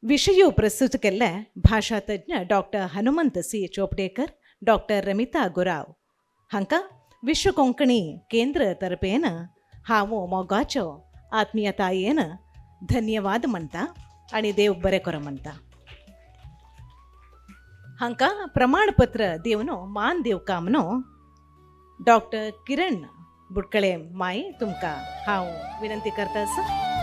विशयो प्रस्तुत केल्ले भाशातज्ञ doctor Hanumant C Chopdekar, doctor Ramita Gurav हांकां विश्व कोंकणी केंद्र तर्फेन हांव मोगाचो आत्मीयतायेन धन्यवाद म्हणटा आनी देव बरें करूं म्हणटा. हांकां प्रमाणपत्र दिवन मान दिवका म्हणून डॉक्टर किरण बुडकळे माई, तुमकां हांव विनंती करता. सर.